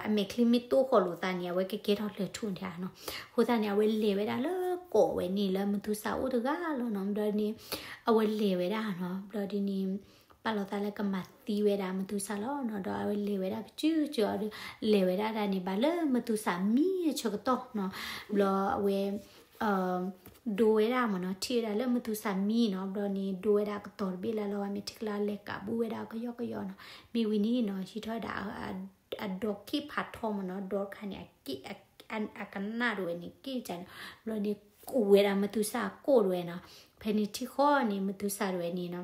အမဲာ်ချံမ့ၢ်တိၢ်ဃီလိာ်သးန့ၣ် အဝဲကကဲထီၣ်လၢၢ်ထူၣ်န့ၣ်နီၤ. အဃိသတးန့ၣ် အဝဲလဲၤဝဲဒၣ်လၢကိးဝဲန့ၣ်လၢမသူစၤအိၣ်တဂၤလီၤနီၤ. ဘျီန့ၣ် အဝဲလဲၤဝဲဒၣ်နီၤ ဘျီဒ်န့ၣ် ပာ်လီၤသးလၢကမၤသံဝဲဒၣ်မသူစၤလီၤနီၤ. ဒီးအဝဲလဲၤဝဲဒၣ်ကစုကစုအီၤဒီး လဲၤဝဲဒၣ်ဒၣ်န့ၣ် ဘၣ်လၢမသူစၤမံအဆၢကတီၢ်နီၤ. ဘျီအဝဲ ဒိဝဲဒၣ်မ့ၢ်နီၤ, ထံၣ်ဝဲဒၣ်လၢမသူၤစၢ်မံနီၤ, ဘျီန့ၣ် ဒိဝဲဒၣ်ကတီၤတဘ့ၣ်လၢလီၤဂာ် မ့ၢ်ထံၣ်ကလၢလဲၤကးဘူးဝဲဒၣ်ကယီကယီနီၤ, မ့ၢ်ဝံၤန့ၣ်နီၤ ဟံးထီၣ်ဝဲဒၣ် အဒိးက့ၢ်ဖးထီမ့ၢ်နီၤ, ဒိတခါန့ၣ် အကနၣ်တဝဲန့ၣ် က့ၢ်ကန့ၣ်, ဘျီန့ၣ် ကူးဝဲဒၣ်မသူၤစၢ်အကိၣ်တဝဲနီၤ, ဖဲန့ၣ်ထံၣ်ဃီန့ၣ် မသူၤစၢ်တဝဲန့ၣ်နီၤ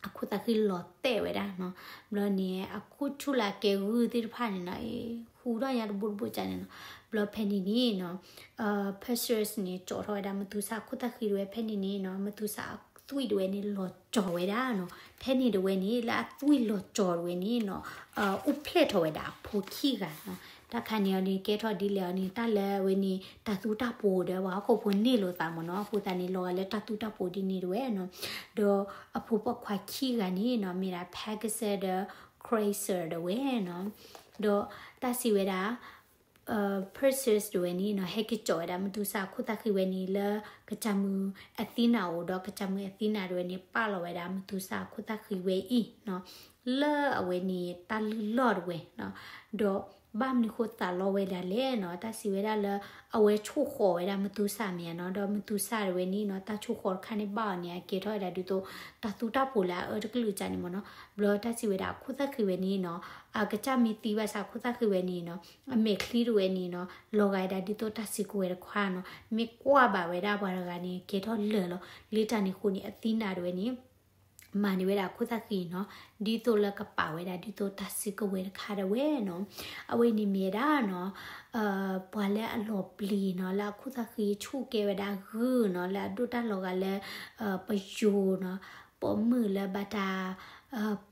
အခိၣ်သၣ်ဃံလီၤတဲာ်ဝဲဒၣ်နီၤ, ဘျီန့ၣ် အခိၣ်ဆူၣ်လၢအကဲဂုၢ်သ့ၣ်တဖၣ်န့ၣ်နီၤ, ဃူထီၣ်ညါတဘိတဘိကန့ၣ်နီၤ, ဘျီဖဲန့ၣ်န့ၣ်နီၤ, Perseus န့ၣ် ကၠီထီၣ်ဝဲဒၣ်မသူၤစၢ်အခိၣ်သၣ်ဃံတဝဲ, ဖဲန့ၣ်န့ၣ်နီၤ မသူၤစၢ်အသွံၣ်တဝဲန့ၣ် လီၤကၠီၤဝဲဒၣ်နီၤ, ဖဲန့ၣ်တဝဲန့ၣ် လၢအသွံၣ်လီၤကၠီၤတဝဲန့ၣ်နီၤ အိၣ်ဖျဲၣ်ထီၣ်ဝဲဒၣ်အဖိခံဂၤနီၤ, တၢ်ခါန့ၣ်အီၤန့ၣ် ကဲထီၣ်ဒ်လဲၣ်အီၤန့ၣ် တၢ်လၢအဝဲန့ၣ် တၢ်သူတၢ်ပိၤဒီးပှၤဟီၣ်ခိၣ်ဖိန့ၢ်လိာ်သးမ့ၢ်နီၤ, အဃိသတးန့ၣ် လီၤဂာ်လၢတၢ်သူတၢ်ပိၤဒ်န့ၣ်တဝဲနီၤ, ဒီးအဖိပိာ်ခွါခံဂၤန့ၣ်နီၤ မ့ၢ်ဒၣ် Pegasus ဒီး Chrysaor တဝဲနီၤ, ဒီးတၢ်စံးဝဲဒၣ် Perseus တဝဲန့ၣ်နီၤ ဟဲက့ၤကၠီဝဲဒၣ်မသူၤစၢ်အခိၣ်သၣ်ဃံဝဲန့ၣ် လၢကစၢ်မုၣ် Athena အအိၣ်ဒီး ကစၢ်မုၣ် Athena တဝဲန့ၣ် ပာ်လီၤဝဲဒၣ်မသူၤစၢ်အခိၣ်သၣ်ဃံဝဲအံၤနီၤ လၢအဝဲန့ၣ် တၢ်လုၢ်လီၢ်တဝဲနီၤ, ဒီးဘၣ်မနုၤဃိသးလီဝဲဒၣ်လဲၣ်နီၤ, တၢ်စံးဝဲဒၣ်လၢ အဝဲဆိၣ်ဃီၤဝဲဒၣ်မသူၤစၢ်မ့ၢ်ဧါနီၤ, ဒီးမသူၤစၢ်တဝဲန့ၣ်နီၤ တၢ်ဆိၣ်ဃီၤတခါန့ၣ်ဘၣ်အီၤန့ၣ် အကဲထီၣ်ဝဲဒၣ်ဒ်သိး တၢ်သူတၢ်ပိၤလၢအအၢတကလုာ်ကန့ၣ်မ့ၢ်နီၤ, ဘျီတၢ်စံးဝဲဒၣ်အခိၣ်သၣ်ဃံဝဲန့ၣ်နီၤ အကစၢ်မ့ၢ်သံဘၣ်ဆၣ်အခိၣ်သၣ်ဃံဝဲန့ၣ်နီၤ အမဲာ်ချံတဝဲန့ၣ်နီၤ လီၤဂာ်ဝဲဒၣ်ဒ်သိးတၢ်စုကဝဲၤတခွါနီၤ, မ့ၢ်ကွၢ်ဘၣ်ဝဲဒၣ်ပှၤတဂၤန့ၣ် ကဲထီၣ်လၢာ်လီၤ, လၢတၢ်န့ၣ်အဃိန့ၣ် Athena တဝဲန့ၣ် မၤန့ၢ်ဝဲဒၣ်အခိၣ်သၣ်ဃံနီၤ, ဒ်သိးလၢကပာ်ဝဲဒၣ်ဒ်သိးတၢ်စုကဝဲၤတခါတဝဲနီၤ, အဝဲန့ၣ်မ့ၢ်ဝဲဒၣ်နီၤ ပှၤလၢအလီၤပျံၤနီၤ လၢအခိၣ်သၣ်ဃံဆူၣ်ကဲဝဲဒၣ်ဂုၢ်နီၤ လၢအဒိၣ်တၢ်လီၤဂာ်လၢ ပယိၤနီၤ, ပိာ်မုၣ်လၢဘၣ်တၢ်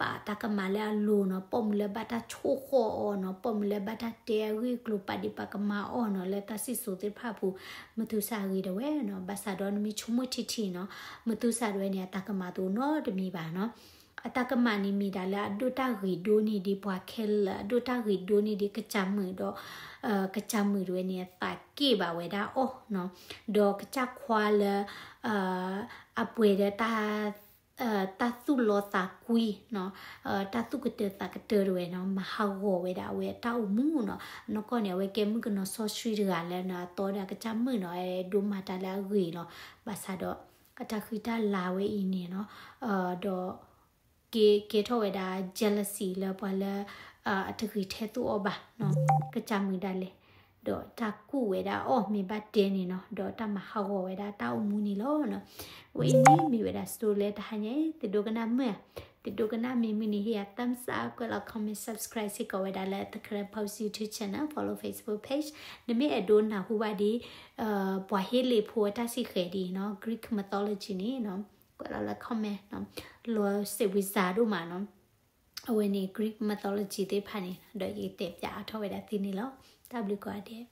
ပာ်တၢ်ကမၣ်လၢအလိၤနီၤ, ပိာ်မုၣ်လၢဘၣ်တၢ်ဆိၣ်ဃီၤအီၤနီၤ, ပိာ်မုၣ်လၢဘၣ်တၢ်တဲအဂ့ၢ်အကျိၤ ပာ်ဒံးပာ်ကမၣ်အီၤနီၤ, လၢတၢ်စံၣ်စိၤသ့ၣ်တဖၣ်အပူၤ မသူၤစၢ်ဂ့ၤတဝဲနီၤ, ဘၣ်ဆၣ်ဒီးနမ့ၢ်ဆိကမိၣ်ထံထံနီၤ, မသူၤစၢ်တဝဲန့ၣ် အတၢ်ကမၣ်တအိၣ်နီတမံၤဘၣ်နီၤ, အတၢ်ကမၣ်န့ၣ်မ့ၢ်ဒၣ်လၢအဒိၣ်တၢ်ဂ့ၤဒိၣ်န့ၢ်ဒံးပှၤခဲလၢာ်, အဒိၣ်တၢ်ဂ့ၤဒိၣ်န့ၢ်ဒံးကစၢ်မုၣ်ဒီး ကစၢ်မုၣ်တဝဲန့ၣ် အသးက့ၣ်ဘၣ်ဝဲဒၣ်အီၤနီၤ, ဒီးကစၢ်ခွါလၢ အပှဲၤဒီး တၢ်သူၣ်လီသးကွံနီၤ, တၢ်သူၣ်ကတၢၢ်သးကတၢၢ်တဝဲနီၤ, မၤဟးဂီၤဝဲဒၣ်အဝဲအတၢ်အိၣ်မူနီၤ, နီၢ်ကီၢ်န့ၣ် အဝဲကဲမုၣ်ကနီၤစီဆှံတဂၤလၢနီၤ အသီဒီးအကစၢ်မုၣ်နီၤ, ဒိးမၤတၢ်လၢအဂ့ၤလီၤ, ဘၣ်ဆၣ်ဒီး အတၢ်ဃံတၢ်လၤဝဲအံၤန့ၣ်နီၤ, ဒီး ကဲ ကဲထီၣ်ဝဲဒၣ် jealousy လၢပှၤလၢ အတဂ့ၤထဲသိးအီၤဘၣ်နီၤ, ကစၢ်မုၣ်ဒၣ်လဲာ်, ဒီးတၢ်ကူၣ်ဝဲဒၣ်အီၤမ့ၢ်ဘၣ်တဲန့ၣ်နီၤ, ဒီးတၢ်မၤဟးဂီၤဝဲဒၣ်တၢ်အိၣ်မူန့ၣ်လီၤနီၤ, အဝဲအံၤန့ၣ်မ့ၢ်ဝဲဒၣ် story လၢတဟါညါအံၤ သုဒိကနၣ်မုာ်ဧါ, သုဒိကနၣ်မ့ၢ်မုာ်န့ၣ် ဟ့ၣ်ယၤ thumbs up ကွဲးလီၤ comment subscribe စ့ၢ်ကီးဝဲဒၣ်လၢ The Karen Post YouTube channel follow Facebook page နမ့ၢ်အဲၣ်ဒိးနၢ်ဟူဘၣ်ဒ် ပှၤဟ့လ့ၣ်ဖိအတၢ်စံၣ်ဃဲၤဒ်နီၤ Greek mythology န့ၣ်နီၤ, ကွဲးလီၤလၢ comment နီၤ, လီၤစဲးဝံၤစၤဒိၣ်မးနီၤ, အဝဲန့ၣ် Greek mythology သ့ၣ်တဖၣ်န့ၣ် ဒီးယတဲပၠးအါထီၣ်ဝဲဒၣ်သုန့ၣ်လီၤ. တၢ်ဘျုးကိးဂၤဒဲး.